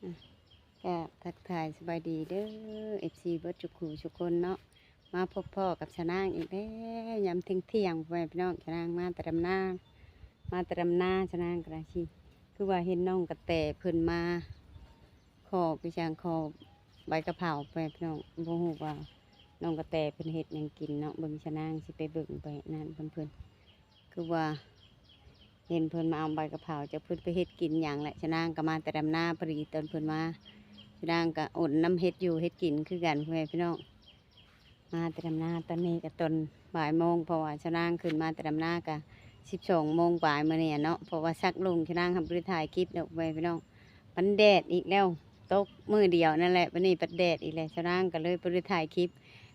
ກໍທັກທາຍສະບາຍດີເດີ ເອັຟຊີ ເບິດທຸກຜູ້ທຸກຄົນເນາະ. ມາພົບພໍ້ກັບຊານາງອີກແລ້ວ ຍາມທ່ຽງໆ ພໍ່ແມ່ພີ່ນ້ອງ. ຊານາງມາແຕ່ດຳນາ ມາແຕ່ດຳນາ. ຊານາງກໍໄດ້ຊິ ຄືວ່າເຫັນນ້ອງກະແຕເພິ່ນມາຂໍ ຄືຈັ່ງຂໍໃບກະເພົາ ພໍ່ແມ່ພີ່ນ້ອງ. ບໍ່ຮູ້ວ່ານ້ອງກະແຕເພິ່ນເຮັດຫຍັງກິນເນາະ. ເບິ່ງ ຊານາງຊິໄປເບິ່ງ ໄປນັ້ນເພິ່ນ ເພິ່ນ ຄືວ່າເຫັນເພິ່ນມາເອົາໃບກະເພົາ ຈັກເພິ່ນໄປເຮັດກິນຫຍັງແຫຼະ. ຊານາງກໍມາແຕ່ດຳນາ ພໍດີຕອນເພິ່ນມາ ຊານາງກໍອົນນຳເຮັດຢູ່ເຮັດກິນຄືກັນ ພໍ່ແມ່ພີ່ນ້ອງ. ມາແຕ່ດຳນາ ຕອນນີ້ກໍຕອນບ່າຍໂມງ ເພາະວ່າຊານາງຂຶ້ນມາແຕ່ດຳນາກໍສິບສອງໂມງປາຍມື້ນີ້ເນາະ. ເພາະວ່າຊັກລຸງ ຊານາງຮັບບໍ່ໄດ້ຖ່າຍຄລິບດອກ ພໍ່ແມ່ພີ່ນ້ອງ. ມັນແດດອີກແລ້ວ ຕົກມື້ດຽວນັ້ນແຫຼະ ບັດນີ້ບັດແດດອີກແລ້ວ. ຊານາງກໍເລີຍບໍ່ໄດ້ຖ່າຍຄລິບ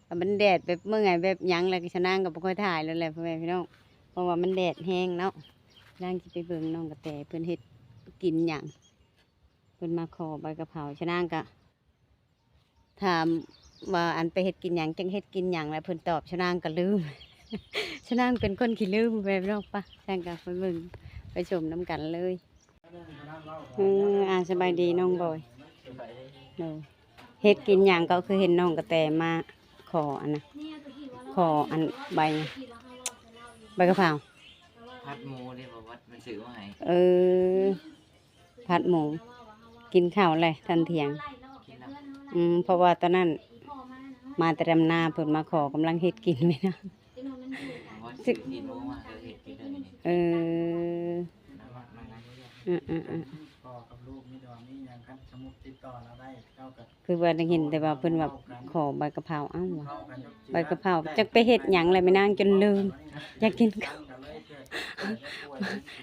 ກໍມັນແດດແບບເມື່ອຍແບບຫຍັງ ແລ້ວກໍຊານາງກໍບໍ່ຄ່ອຍຖ່າຍແລ້ວແຫຼະ ພໍ່ແມ່ພີ່ນ້ອງ ເພາະວ່າມັນແດດແຮງເນາະ. ຊານາງຊິໄປເບິ່ງນ້ອງກະແຕເພິ່ນເຮັດກິນຫຍັງ ເພິ່ນມາຂໍໃບກະເພົາ. ຊານາງກໍຖາມວ່າ ອັນ ໄປເຮັດກິນຫຍັງ ຈັ່ງເຮັດກິນຫຍັງ ແລ້ວເພິ່ນຕອບ ຊານາງກໍລືມ. ຊານາງເປັນຄົນຂີ້ລືມ ແມ່ນບໍ່? ປະ ຊັ້ນກໍໄປເບິ່ງ ໄປຊົມນຳກັນເລີຍ. ເອີ ອາ ສະບາຍດີນ້ອງບອຍ. ໂດຍ ເຮັດກິນຫຍັງກໍຄືເຫັນນ້ອງກະແຕມາຂໍອັນນະ ຂໍອັນໃບ ໃບກະເພົາ ຜັດໝູເດ້ ບໍ່ວ່າມັນຊື້ມາໃຫ້. ເອີ ຜັດໝູ ກິນເຂົ້າແລ້ວຕອນທ່ຽງ. ກິນແລ້ວ. ອືມ ເພາະວ່າຕອນນັ້ນມາແຕ່ດຳນາ ເພິ່ນມາຂໍ ກຳລັງເຮັດກິນແມ່ນ. ເອີ ອືມໆໆ ພໍ່ກັບລູກມີແຕ່ວ່າມີຫຍັງ ຄັນສົມມຸດຕິດຕໍ່ລາວໄດ້ ເຈົ້າກໍ ຄືວ່າໄດ້ຍິນແຕ່ວ່າເພິ່ນວ່າຂໍໃບກະເພົາ. ເອົ້າ ວ່າ ໃບກະເພົາ ຈັກໄປເຮັດຫຍັງແຫຼະແມ່ນາງ ຈົນລືມ ຢາກກິນເຂົ້າ.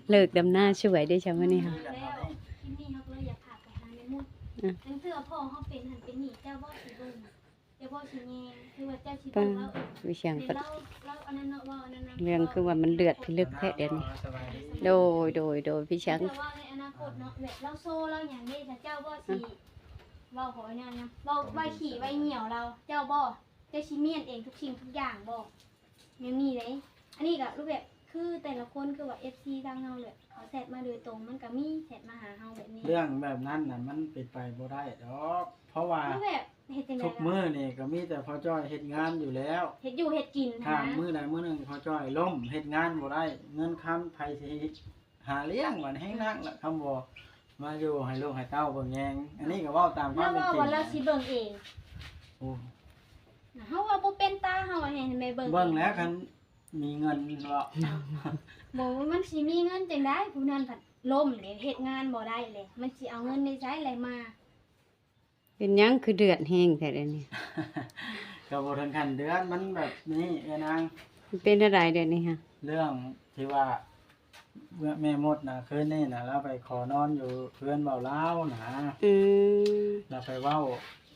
ເລີກດຳນາສວຍເດ້ຊະມື້ນີ້ເຮົາ. ອືມ ເທື່ອພໍ່ເຮົາເປັນຫັ້ນເປັນນີ້ ເຈົ້າບໍ່ຊິເບິ່ງ ເຈົ້າບໍ່ຊິແຍງ ຄືວ່າເຈົ້າຊິເບິ່ງລາວ ເອີ ມີສຽງ ເລື່ອງຄືວ່າມັນເດືອດພິລຶກແທ້ດຽວນີ້. ໂດຍ ໂດຍ ໂດຍ ພີ່ຊ້າງ ເຈົ້າເວົ້າໃນອະນາຄົດເນາະ ແບບລາວໂຊລາວຫຍັງເດ້ ເຈົ້າບໍ່ຊິເວົ້າຂໍແນວນະ ເວົ້າໄວ້ຂີ້ໄວ້ຍ່ຽວລາວ ເຈົ້າບໍ່ ເຈົ້າຊິມ້ຽນເອງທຸກສິ່ງທຸກຢ່າງບໍ່? ແນວນີ້ເດ້. ອັນນີ້ກໍຮູບແບບ ຄືແຕ່ລະຄົນ ຄືວ່າເອັຟຊີທາງເຮົາແຫຼະ ເຂົາແຊັດມາໂດຍຕົງ ມັນກໍມີແຊັດມາຫາເຮົາແບບນີ້. ເລື່ອງແບບນັ້ນນະ ມັນເປັນໄປບໍ່ໄດ້ດອກ ເພາະວ່າ ຄືແບບ ເຮັດຈັ່ງໃດ ທຸກມື້ນີ້ກໍມີແຕ່ພໍ່ຈ້ອຍເຮັດງານຢູ່ແລ້ວ ເຮັດຢູ່ເຮັດກິນຫັ້ນນະ. ຖ້າມື້ໃດມື້ໜຶ່ງພໍ່ຈ້ອຍລົ້ມ ເຮັດງານບໍ່ໄດ້ ເງິນຄຳໃຜຊິຫາລ້ຽງ ບາດແຮງໜັກລະ ຄຳບໍ່ມາຢູ່ໃຫ້ລູກໃຫ້ເຕົ້າເບິ່ງແຍງ. ອັນນີ້ກໍເວົ້າຕາມຄວາມເປັນຈິງ ລາວວ່າລາວຊິເບິ່ງເອງ. ໂອ້ ເຮົາວ່າບໍ່ເປັນຕາ ເຮົາວ່າໃຫ້ແມ່ເບິ່ງ ເບິ່ງແລ້ວ ຄັນມີເງິນເນາະ. ບໍ່ ມັນຊິມີເງິນຈັ່ງໃດ ຜູ້ນັ້ນພັດລົ້ມເດ້ ເຮັດງານບໍ່ໄດ້ເດ້ ມັນຊິເອົາເງິນໃນໃສແລະມາ? ເປັນຫຍັງຄືເດືອດແຮງແທ້ດຽວນີ້? ກໍບໍ່ເຖິງຂັ້ນເດືອດ ມັນແບບນີ້ເອື້ອຍນາງ. ມັນເປັນແນວໃດດຽວນີ້ຫະ? ເລື່ອງທີ່ວ່າ ເມື່ອແມ່ມົດນະ ຄືນນີ້ນະ ລາວໄປຂໍນອນຢູ່ເຮືອນເບົາລາວນະ. ອືມ ລາວໄປເວົ້າ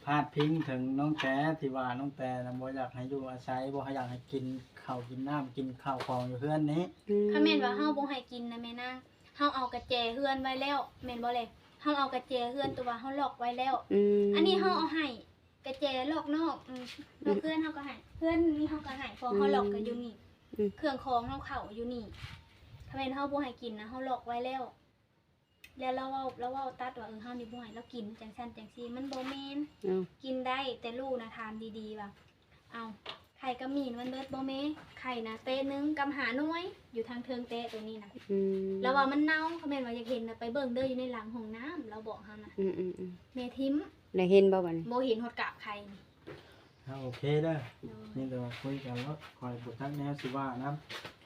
ພາດພິງເຖິງນ້ອງແຕ ທີ່ວ່ານ້ອງແຕນະບໍ່ຢາກໃຫ້ຢູ່ອາໄສ ບໍ່ຢາກໃຫ້ກິນເຂົ້າກິນນ້ຳ ກິນເຂົ້າຂອງຢູ່ເຮືອນນີ້. ອືມ ຄັນແມ່ນວ່າເຮົາບໍ່ໃຫ້ກິນນະແມ່ນາງ ເຮົາເອົາກະແຈເຮືອນໄວ້ແລ້ວ ແມ່ນບໍ່ແລະ? ເຮົາເອົາກະແຈເຮືອນຕົວເຮົາລັອກໄວ້ແລ້ວ. ອືມ ອັນນີ້ເຮົາເອົາໃຫ້ ກະແຈລັອກນອກ ອືມ ອືມ ນອກເຮືອນເຮົາກໍໃຫ້ ເຮືອນນີ້ເຮົາກໍໃຫ້ ເພາະເຮົາ ອືມ ລັອກກັນຢູ່ນີ້. ອືມ ເຄື່ອງຂອງເຮົາເຂົ້າຢູ່ນີ້. ຄັນແມ່ນເຮົາບໍ່ໃຫ້ກິນນະ ເຮົາລັອກໄວ້ແລ້ວ. ແລ້ວລາວເວົ້າ ລາວເວົ້າຕັດວ່າ ເອີ ເຮົານີ້ບໍ່ໃຫ້ລາວກິນ ຈັ່ງຊັ້ນຈັ່ງຊີ້ ມັນບໍ່ແມ່ນ. ເອົ້າ ກິນໄດ້ ແຕ່ລູກນະຖາມດີໆວ່າ ເອົ້າ ໄຂ່ກັບໝີ່ມັນເບິດບໍ່ແມ່? ໄຂ່ນະເຕະໜຶ່ງກັບຫ້າໜ່ວຍ ຢູ່ທາງເທິງເຕະຕົວນີ້ນະ. ອືມ ລາວວ່າມັນເນົ່າ ຄັນແມ່ນວ່າຢາກເຫັນນະ ໄປເບິ່ງເດີ ຢູ່ໃນຫຼັງຫ້ອງນ້ຳ ລາວບອກເຮົານະ. ອືມໆໆ ແມ່ຖິ້ມ ໄດ້ເຫັນບໍ່ບັດນີ້? ບໍ່ເຫັນຮອດກາບໄຂ່ນີ້. ເອົາ ໂອເຄເດີ ໂດຍ ມີແຕ່ວ່າຄຸຍກັນໂລດ ຂ້ອຍບໍ່ຈັກແນວຊິວ່ານຳ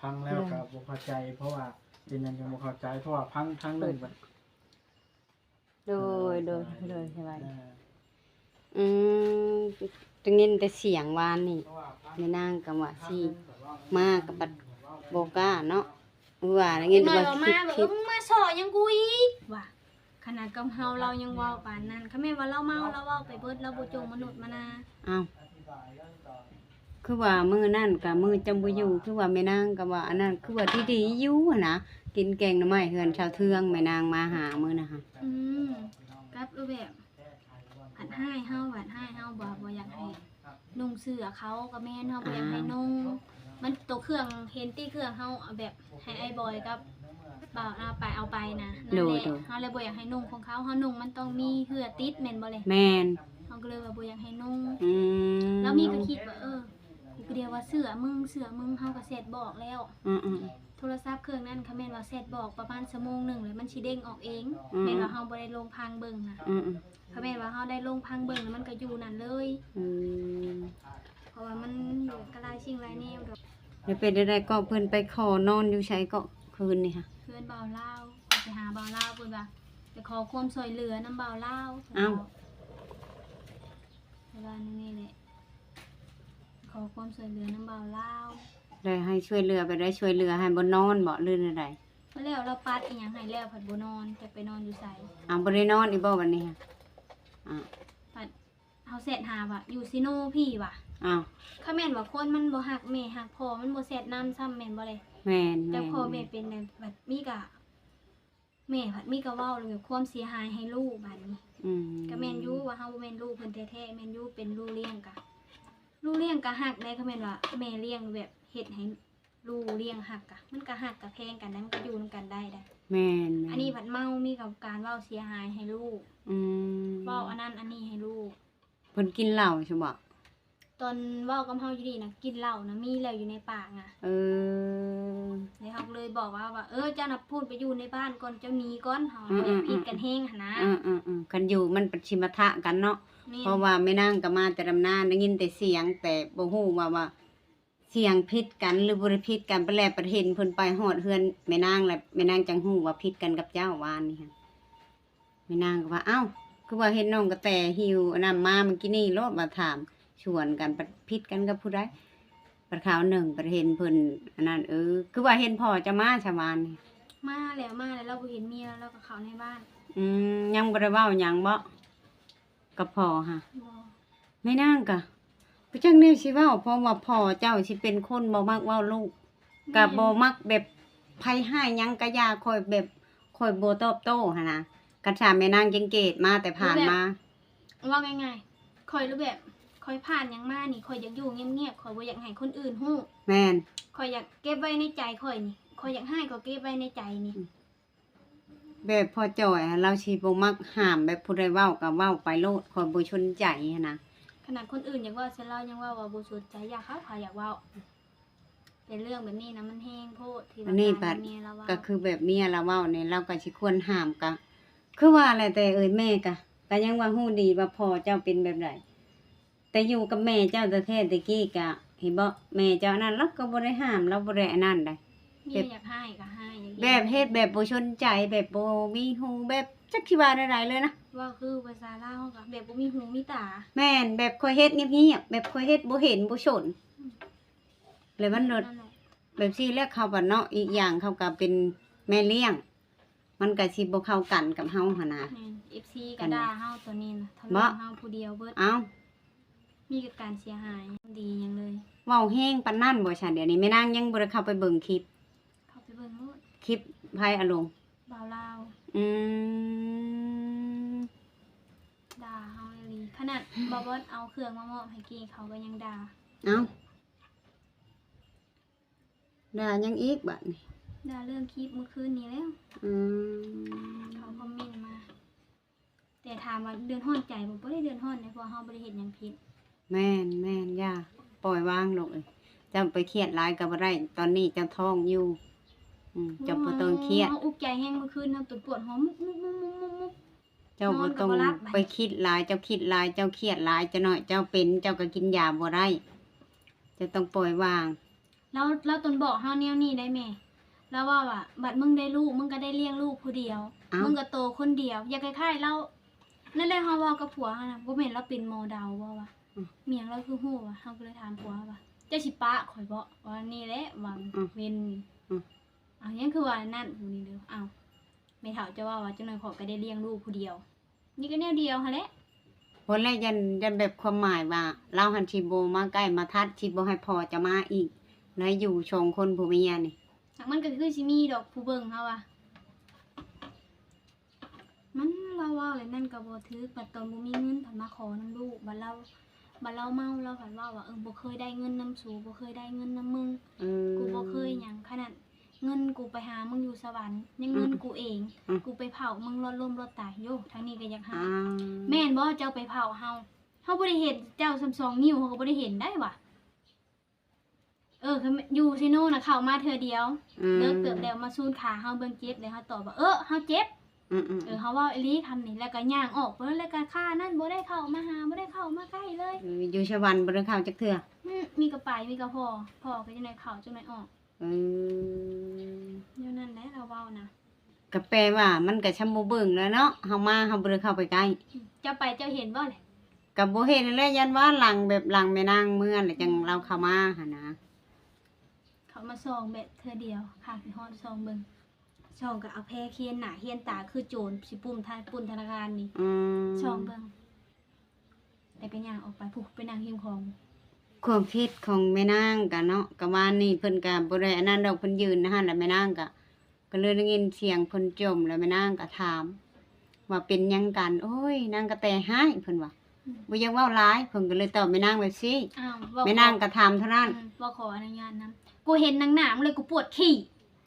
ຟັງແລ້ວ ໂດຍ ກໍບໍ່ເຂົ້າໃຈ ເພາະວ່າເປັນຫຍັງຈັ່ງບໍ່ເຂົ້າໃຈ ເພາະວ່າຟັງທາງໜຶ່ງ ໂດຍ ໂດຍ ໂດຍ ສະບາຍດີ. ອືມ ໄດ້ຍິນແຕ່ສຽງວານນີ້ ແມ່ນາງກໍວ່າຊິມາ ກໍບັດບໍ່ກ້າເນາະ ວ່າໄດ້ຍິນແຕ່ວ່າຄິດ ເອີ ມຶງມາສໍ້ຫຍັງກູອີກ ວ່າ ຂະໜາດກັບເຮົາລາວຍັງເວົ້າປານນັ້ນ ຄັນແມ່ນວ່າລາວເມົາ ລາວເວົ້າໄປເບິດ ລາວບໍ່ຈົ່ງມະນຸດມະນາ. ອ້າວ ຄືວ່າມື້ນັ້ນກະມື້ເຈົ້າບໍ່ຢູ່ ຄືວ່າແມ່ນາງກໍວ່າອັນນັ້ນ ຄືວ່າດີໆຢູ່ຫັ້ນນະ ກິນແກງໜໍ່ໄມ້ເຮືອນຊາວເທືອງ ແມ່ນາງມາຫາມື້ນະຫະ. ອືມ ກັບຮູບແບບ ຫວັດຮ້າຍເຮົາ ຫວັດຮ້າຍເຮົາ ບໍ່ ບໍ່ຢາກໃຫ້ນຸ່ງເສື້ອເຂົາ ກໍແມ່ນເຮົາບໍ່ຢາກໃຫ້ນຸ່ງ ມັນໂຕເຄື່ອງ ເຫັນຕິເຄື່ອງເຮົາ ແບບໃຫ້ອ້າຍບອຍກັບ ບ່າວລາວໄປເອົາໄປນະ. ນັ້ນແຫຼະ ໂດຍ ໂດຍ ເຮົາເລີຍບໍ່ຢາກໃຫ້ນຸ່ງຂອງເຂົາ ເຮົານຸ່ງມັນຕ້ອງມີເຫື່ອຕິດແມ່ນບໍ່ເລີຍ? ແມ່ນ. ເຮົາກໍເລີຍວ່າບໍ່ຢາກໃຫ້ນຸ່ງ. ອືມ ລາວມີກໍຄິດວ່າ ເອີ ກູກໍດຽວວ່າເສື້ອມຶງ ເສື້ອມຶງ ເຮົາກໍແຊັດບອກແລ້ວ. ອືມໆ ໂທລະສັບເຄື່ອງນັ້ນ ຄັນແມ່ນວ່າແຊັດບອກປະມານຊົ່ວໂມງໜຶ່ງ ແລ້ວມັນຊິເດ້ງອອກເອງ. ອືມ ແມ່ນວ່າເຮົາບໍ່ໄດ້ລົງພັງເບິ່ງນະ. ອືມໆ ຄັນແມ່ນວ່າເຮົາໄດ້ລົງພັງເບິ່ງ ແລ້ວມັນກໍຢູ່ນັ້ນເລີຍ. ອືມ ເພາະວ່າມັນຢູ່ກັບຫຼາຍສິ່ງຫຼາຍແນວດອກ. ແລ້ວເປັນຈັ່ງໃດເກາະ ເພິ່ນໄປຂໍນອນຢູ່ໃສເກາະຄືນນີ້ຫະ? ເຮືອນບ່າວລາວ ໄປຫາບ່າວລາວ ເພິ່ນວ່າໄປຂໍຄວາມຊ່ວຍເຫຼືອນຳບ່າວລາວ. ອ້າວ ເພິ່ນວ່າແນວນີ້ແຫຼະ ຂໍຄວາມຊ່ວຍເຫຼືອນຳບ່າວລາວ. ແລ້ວໃຫ້ຊ່ວຍເຫຼືອແບບໃດ? ຊ່ວຍເຫຼືອໃຫ້ບໍ່ນອນບໍ ຫຼືແນວໃດ? ແລ້ວລາວປັດອີ່ຫຍັງໃຫ້ແລ້ວ ພັດບໍ່ນອນ ຈັກໄປນອນຢູ່ໃສ. ອ້າວ ບໍ່ໄດ້ນອນອີກບໍບັດນີ້? ອ້າວ ພັດ ເຮົາແຊັດຫາວ່າຢູ່ຊີໂນພີ້ວ່າ. ອ້າວ ຄັນແມ່ນວ່າຄົນມັນບໍ່ຮັກແມ່ຮັກພໍ່ ມັນບໍ່ແຊັດນຳຊ້ຳແມ່ນບໍ່ເລີຍ? ແມ່ນໆ ແຕ່ພໍ່ແມ່ເປັນແບບ ແບບມີກະ ແມ່ພັດມີກະເວົ້າແບບຄວາມເສຍຫາຍໃຫ້ລູກບາດນີ້. ອືມ ກະແມ່ນຢູ່ວ່າເຮົາບໍ່ແມ່ນລູກເພິ່ນແທ້ໆ ແມ່ນຢູ່ ເປັນລູກລ້ຽງກະ ລູກລ້ຽງກະຮັກໄດ໋. ຄັນແມ່ນວ່າແມ່ລ້ຽງແບບເຮັດໃຫ້ ລູກລ້ຽງຮັກກະ ມັນກະຮັກກະແພງກັນໄດ໋ ມັນກະຢູ່ນຳກັນໄດ້ໄດ໋. ແມ່ນໆ ອັນນີ້ພັດເມົາ ມີແຕ່ການເວົ້າເສຍຫາຍໃຫ້ລູກ. ອືມ ເວົ້າອັນນັ້ນອັນນີ້ໃຫ້ລູກ. ເພິ່ນກິນເຫຼົ້າຊັ້ນບໍ? ຕອນເວົ້າກັບເຮົາຢູ່ນີ້ນະ ກິນເຫຼົ້ານະ ມີແລ້ວຢູ່ໃນປາກນະ. ເອີ ແລ້ວເຮົາກໍເລີຍບອກວ່າ ວ່າ ເອີ ເຈົ້ານະພຸ້ນໄປຢູ່ໃນບ້ານກ່ອນ ເຈົ້າໜີກ່ອນ ເຮົາ ອືມໆໆ ບໍ່ຢາກຜິດກັນແຮງຫັ້ນນະ. ເອີໆໆ ຄັນຢູ່ມັນປະຊິມາທະກັນເນາະ. ແມ່ນ ເພາະວ່າແມ່ນາງກໍມາແຕ່ດຳນາ ໄດ້ຍິນແຕ່ສຽງ ແຕ່ບໍ່ຮູ້ວ່າ ວ່າ ສຽງຜິດກັນ ຫຼື ບໍ່ໄດ້ຜິດກັນ. ປະແລດ ປະເຫັນເພິ່ນໄປຮອດເຮືອນແມ່ນາງ ແລ້ວແມ່ນາງຈັ່ງຮູ້ວ່າຜິດກັນກັບເຈົ້າວານນີ້ຫັ້ນ. ແມ່ນາງກໍວ່າ ອ້າວ ຄືວ່າເຫັນນ້ອງກະແຕຫິ້ວອັນນັ້ນມາມື້ກີ້ນີ້ໂລດ ວ່າຖາມສວນກັນ ປະຜິດກັນກັບຜູ້ໃດ. ປະຄາວໜຶ່ງ ປະເຫັນເພິ່ນອັນນັ້ນ ເອີ ຄືວ່າເຫັນພໍ່ເຈົ້າມາຊະວານນີ້? ມາແລ້ວ ມາແລ້ວ ລາວບໍ່ເຫັນເມຍ ລາວກໍເຂົ້າໃນບ້ານ. ອືມ ຍັງບໍ່ໄດ້ເວົ້າຫຍັງບໍ? ກັບພໍ່ຫະ? ບໍ່. ແມ່ນາງກະບໍ່ຈັກແນວຊິເວົ້າ ເພາະວ່າພໍ່ເຈົ້າຊິເປັນຄົນບໍ່ມັກເວົ້າລູກ ແມ່ນ ກະບໍ່ມັກແບບໃຜຮ້າຍຫຍັງກະຢ່າ ຂ້ອຍແບບ ຂ້ອຍບໍ່ຕອບໂຕ້ຫັ້ນນະ. ຄັນຖ້າແມ່ນາງຈັງເກດມາແຕ່ຜ່ານມາ ເວົ້າງ່າຍໆ ຂ້ອຍລະແບບ ຂ້ອຍຜ່ານຫຍັງມານີ້ ຂ້ອຍຢາກຢູ່ງຽບໆ ຂ້ອຍບໍ່ຢາກໃຫ້ຄົນອື່ນຮູ້. ແມ່ນ ຂ້ອຍຢາກເກັບໄວ້ໃນໃຈຂ້ອຍນີ້ ຂ້ອຍຢາກຮ້າຍກໍເກັບໄວ້ໃນໃຈນີ້. ອືມ ແບບພໍ່ຈ່ອຍຫັ້ນ ລາວຊິບໍ່ມັກຫ້າມ ແບບຜູ້ໃດເວົ້າກໍເວົ້າໄປໂລດ ຂ້ອຍບໍ່ສົນໃຈຫັ້ນນະ. ຂະໜາດຄົນອື່ນຢາກເວົ້າໃສ່ລາວຍັງເວົ້າວ່າບໍ່ສົນໃຈ ຢ່າເຂົາ ເຂົາຢາກເວົ້າ. ແຕ່ເລື່ອງແບບນີ້ນະ ມັນແຮງໂພດທີ່ວ່າ ອັນນີ້ບັດ ການເມຍລາວເວົ້າ ກໍຄືແບບເມຍລາວເວົ້ານີ້ ລາວກໍຊິຄວນຫ້າມ. ກໍຄືວ່າແຫຼະ ແຕ່ເອີຍແມ່ກໍ ກໍຍັງວ່າຮູ້ດີວ່າພໍ່ເຈົ້າເປັນແບບໃດ. ແຕ່ຢູ່ກັບແມ່ເຈົ້າແທ້ໆ ແຕ່ກີ້ກະເຫັນບໍ່ ແມ່ເຈົ້າອັນນັ້ນ ລາວກໍບໍ່ໄດ້ຫ້າມ ລາວບໍ່ໄດ້ອັນນັ້ນໃດ໋. ແບບ ຢາກຮ້າຍກໍຮ້າຍ ແບບເຮັດແບບບໍ່ສົນໃຈ ແບບບໍ່ມີຫູ ແບບຈັກຊິວ່າແນວໃດເລີຍນະ. ເວົ້າຄືພາສາລາວເຮົາກໍແບບບໍ່ມີຫູມີຕາ. ແມ່ນ ແບບຂ້ອຍເຮັດງຽບໆ ແບບຂ້ອຍເຮັດບໍ່ເຫັນບໍ່ສົນ. ອືມ ແລ້ວມັນໂລດ ນັ້ນແຫຼະ ແບບຊີ້ແຫຼະ ເຂົາບັດເນາະ. ອີກຢ່າງເຂົາກໍເປັນແມ່ລ້ຽງ ມັນກະຊິບໍ່ເຂົ້າກັນກັບເຮົາຫັ້ນນະ. ແມ່ນ ເອັຟຊີກໍດ່າເຮົາຕອນນີ້ນະ ທະລອກເຮົາຜູ້ດຽວເບິດ. ເອົ້າ ມີແຕ່ການເສຍຫາຍ ດີຫຍັງເລີຍ. ເວົ້າແຮງປານນັ້ນບໍ່ຊະ? ດຽວນີ້ແມ່ນາງຍັງບໍ່ໄດ້ເຂົ້າໄປເບິ່ງຄລິບ. ເຂົ້າໄປເບິ່ງໂລດ. ຄລິບໃຜອາລົງ? ບ່າວລາວ. ອືມ ດ່າເຮົາອີ່ຫຼີ. ຂະໜາດບ່າວບອດເອົາເຄື່ອງມາມອບໃຫ້ກີ້ ເຂົາກໍຍັງດ່າ. ເອົ້າ ດ່າຫຍັງອີກບາດນີ້? ດ່າເລື່ອງຄລິບມື້ຄືນນີ້ແລ້ວ. ອືມ ເຂົາຄອມເມັນມາ. ແຕ່ຖາມວ່າເດືອດຮ້ອນໃຈບໍ່? ບໍ່ໄດ້ເດືອດຮ້ອນເດ້ ເພາະວ່າເຮົາບໍ່ໄດ້ເຮັດຫຍັງຜິດ. ແມ່ນໆ ຢ່າ ປ່ອຍວາງລູກເອີຍ. ເຈົ້າໄປຄຽດຫຼາຍກໍບໍ່ໄດ້ ຕອນນີ້ເຈົ້າທ້ອງຢູ່. ອືມ ເຈົ້າບໍ່ຕ້ອງຄຽດ. ເຮົາອຸກໃຈແຮງ ມື້ຄືນເຮົາຕົນປວດຫົວມຸກໆໆໆ. ເຈົ້າບໍ່ຕ້ອງໄປຄິດຫຼາຍ ເຈົ້າຄິດຫຼາຍ ເຈົ້າຄຽດຫຼາຍ ຈັກໜ້ອຍເຈົ້າເປັນ ເຈົ້າກໍກິນຢາບໍ່ໄດ້. ເຈົ້າຕ້ອງປ່ອຍວາງ. ລາວ ລາວຕົນບອກເຮົາແນວນີ້ໄດ໋ແມ່. ລາວເວົ້າວ່າ ບັດມຶງໄດ້ລູກ ມຶງກໍໄດ້ລ້ຽງລູກຜູ້ດຽວ. ອ້າວ ມຶງກໍໂຕຄົນດຽວ. ຢ່າຄ້າຍໆລາວ ນັ້ນແຫຼະ ເຮົາເວົ້າກັບຜົວເຮົານະ ບໍ່ແມ່ນລາວເປັນໝໍເດົາບໍ່ວະ? ອືມ ມີຫຍັງລາວຄືຮູ້ວະ? ເຮົາກໍເລີຍຖາມຜົວວ່າ ເຈົ້າຊິປະຂ້ອຍບໍ່? ວ່ານີ້ແຫຼະ ຫວັງ ອືມ ເວັນ. ອືມ ເອົາ ຫຍັງຄືວ່ານັ້ນ ຜູ້ນີ້ເດີ. ອ້າວ ແມ່ເຖົ້າເຈົ້າເວົ້າວ່າ ຈັກໜ້ອຍຂ້ອຍກໍໄດ້ລ້ຽງລູກຜູ້ດຽວ. ນີ້ກໍແນວດຽວຫັ້ນແຫຼະ. ບໍ່ແຫຼະ ຢ້ານ ຢ້ານແບບຄວາມໝາຍວ່າ ລາວຫັ້ນຊິບໍ່ມາໃກ້ມາທັດ ຊິບໍ່ໃຫ້ພໍ່ເຈົ້າມາອີກ ໃຫ້ຢູ່ສອງຄົນຜົວເມຍນີ້. ຫາກມັນກໍຄືຊິມີດອກຜູ້ເບິ່ງເຮົາວ່າ ມັນ ລາວເວົ້າແລ້ວນັ້ນກໍບໍ່ຖືກ. ບັດຕອນບໍ່ມີເງິນ ພັດມາຂໍນຳລູກ. ບັດລາວ ບັດລາວເມົາ ລາວພັດເວົ້າວ່າ ເອີ ບໍ່ເຄີຍໄດ້ເງິນນຳສູ ບໍ່ເຄີຍໄດ້ເງິນນຳມຶງ. ເອີ ກູບໍ່ເຄີຍຫຍັງ. ຂະໜາດ ເງິນກູໄປຫາມຶງຢູ່ສະຫວັນ ຍັງເງິນກູເອງ ອືມ ກູໄປເຜົາມຶງລອດລົ້ມລອດຕາຍ. ໂຢ ທາງນີ້ກໍຢາກຫາຍ. ອ້າວ ແມ່ນບໍ່ເຈົ້າໄປເຜົາເຮົາ? ເຮົາບໍ່ໄດ້ເຫັນເຈົ້າສ່ຳສອງນິ້ວ ເຮົາກໍບໍ່ໄດ້ເຫັນໄດ໋ຫວາ. ເອີ ຄືຢູ່ເຊໂນນະເຂົ້າມາເທື່ອດຽວ ອືມ ເລີກເຕີບແລ້ວ ມາສູນຂາເຮົາເບິ່ງເຈັບ ແລ້ວເຮົາຕອບວ່າ ເອີ ເຮົາເຈັບ. ອືມໆໆ ເອີ ເຮົາເວົ້າອີ່ຫຼີຄຳນີ້ ແລ້ວກໍຍ່າງອອກໄປ ແລ້ວກໍຂ້ານັ້ນບໍ່ໄດ້ເຂົ້າມາຫາ ບໍ່ໄດ້ເຂົ້າມາໃກ້ເລີຍ. ເອີ ຢູ່ສະຫວັນບໍ່ໄດ້ເຂົ້າຈັກເທື່ອ. ອືມ ມີກໍໄປ ມີກໍພໍ້ ພໍ້ກໍຈັ່ງໃດເຂົ້າ ຈັ່ງໃດອອກ. ເອີ ແນວນັ້ນແຫຼະລາວເວົ້ານະ. ກໍແປວ່າມັນກໍຊ່ຳບໍ່ເບິ່ງແລ້ວເນາະ ເຮົາມາເຮົາບໍ່ໄດ້ເຂົ້າໄປໃກ້. ເຈົ້າໄປເຈົ້າເຫັນບໍ່ແຫຼະ? ກໍບໍ່ເຫັນແຫຼະ ຢ້ານວ່າຫຼັງແບບຫຼັງແມ່ນາງເມືອແລ້ວ ອືມ ຈັ່ງລາວເຂົ້າມາຫັ້ນນະ. ເຂົ້າມາສ່ອງແບບເທື່ອດຽວ ຂ້າຊິຮອດສ່ອງເບິ່ງ ສ່ອງກໍເອົາແພຄຽນໜ້າຄຽນຕາ ຄືໂຈນຊິປຸ້ນທະ ປຸ້ນທະນາຄານນີ້. ອືມ ສ່ອງເບິ່ງ ແລ້ວກໍຍ່າງອອກໄປ ພຸ້ນ ໄປນັ່ງຮິມຂອງ. ຄວາມຄິດຂອງແມ່ນາງກະເນາະ ກະວານນີ້ເພິ່ນກະບໍ່ໄດ້ອັນນັ້ນດອກ ເພິ່ນຢືນຫັ້ນແຫຼະ ແມ່ນາງກະ ກໍເລີຍໄດ້ຍິນສຽງເພິ່ນຈົ່ມ ແລ້ວແມ່ນາງກໍຖາມວ່າເປັນຫຍັງກັນ. ໂອ້ຍ ນາງກະແຕຮ້າຍ ເພິ່ນວ່າ ອືມ ບໍ່ຢາກເວົ້າຫຼາຍ. ເພິ່ນກໍເລີຍຕອບແມ່ນາງແບບຊີ້. ອ້າວ ແມ່ນາງກໍຖາມເທົ່ານັ້ນ. ອືມ ບໍ່ຂໍອະນຸຍາດນຳ. ກູເຫັນໜັງໜາມຶງເລີຍ ກູປວດຂີ້.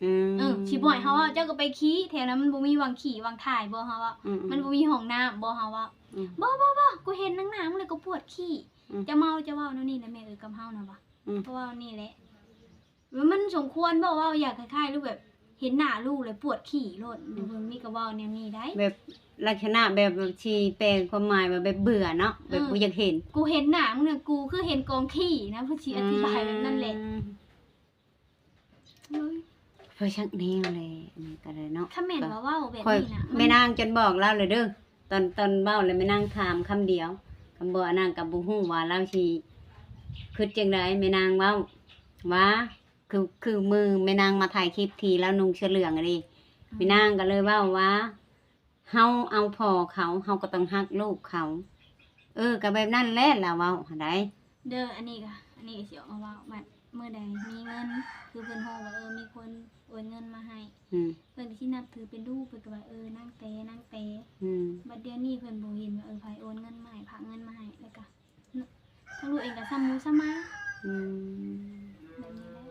ອືມ ເອີ ຊິບໍ່ໃຫ້ເຮົາເວົ້າ ເຈົ້າກໍໄປຂີ້ ແຖວນັ້ນມັນບໍ່ມີຫວ່າງຂີ້ຫວ່າງຖ່າຍບໍ່ ເຮົາເວົ້າ. ອືມໆ ມັນບໍ່ມີຫ້ອງນ້ຳບໍ່ ເຮົາເວົ້າ. ອືມ ບໍ່ໆໆ ກູເຫັນໜັງໜາມຶງເລີຍ ກູປວດຂີ້. ອືມ ເຈົ້າເມົາ ເຈົ້າເວົ້າແນວນີ້ແຫຼະ ແມ່ເອີຍກັບເຮົານະວ່າ. ອືມ ເຈົ້າເວົ້ານີ້ແຫຼະ. ມັນສົມຄວນບໍ່ ເວົ້າຢ່າງຄ້າຍໆ ຫຼືແບບເຫັນໜ້າລູກແລ້ວປວດຂີ້ໂລດ. ອືມ ເບິ່ງນີ້ກໍເວົ້າແນວນີ້ໄດ໋ ແບບລັກສະນະແບບ ແບບຊິແປຄວາມໝາຍວ່າແບບເບື່ອເນາະ ແບບ ເອີ ບໍ່ຢາກເຫັນ. ກູເຫັນໜ້າມຶງນະ ກູຄືເຫັນກອງຂີ້ນະ ເພິ່ນຊິອະທິບາຍແບບນັ້ນແຫຼະ. ອືມ ໂອ້ຍ ເພິ່ນຊັກແນວແຫຼະ ອັນນີ້ກໍໄດ້ເນາະ. ຄັນແມ່ນວ່າເວົ້າແບບນີ້ນະ ແມ່ນາງຈົນບອກລາວເລີຍເດີ ຕອນ ຕອນເວົ້າແລ້ວແມ່ນາງຖາມຄຳດຽວ ຄຳບໍ່ອັນນັ້ນກໍບໍ່ຮູ້ວ່າລາວຊິຄິດຈັ່ງໃດ. ແມ່ນາງເວົ້າວ່າ ຄື ຄືມື້ແມ່ນາງມາຖ່າຍຄລິບທີ່ລາວນຸ່ງເສື້ອເຫຼືອງຫັ້ນເດ ອືມ ແມ່ນາງກໍເລີຍເວົ້າວ່າ ເຮົາເອົາພໍ່ເຂົາ ເຮົາກໍຕ້ອງຮັກລູກເຂົາ. ເອີ ກໍແບບນັ້ນແຫຼະ ລາວເວົ້າຫັ້ນໃດເດີ. ອັນນີ້ກໍ ອັນນີ້ກໍຊິອອກມາເວົ້າ ບັດມື້ໃດມີເງິນ ຄືເພິ່ນຮູ້ວ່າ ເອີ ມີຄົນໂອນເງິນມາໃຫ້ ອືມ ເພິ່ນກໍຊິນັບຖືເປັນລູກ ເພິ່ນກໍວ່າ ເອີ ນາງແຕ ນາງແຕ. ອືມ ບັດດຽວນີ້ເພິ່ນບໍ່ເຫັນວ່າ ເອີ ໃຜໂອນເງິນມາໃຫ້ ພາກເງິນມາໃຫ້ ແລ້ວກໍ ທາງລູກເອງກໍຊ້ຳໝູຊ້ຳໝາ. ອືມ ແບບນີ້ແຫຼະ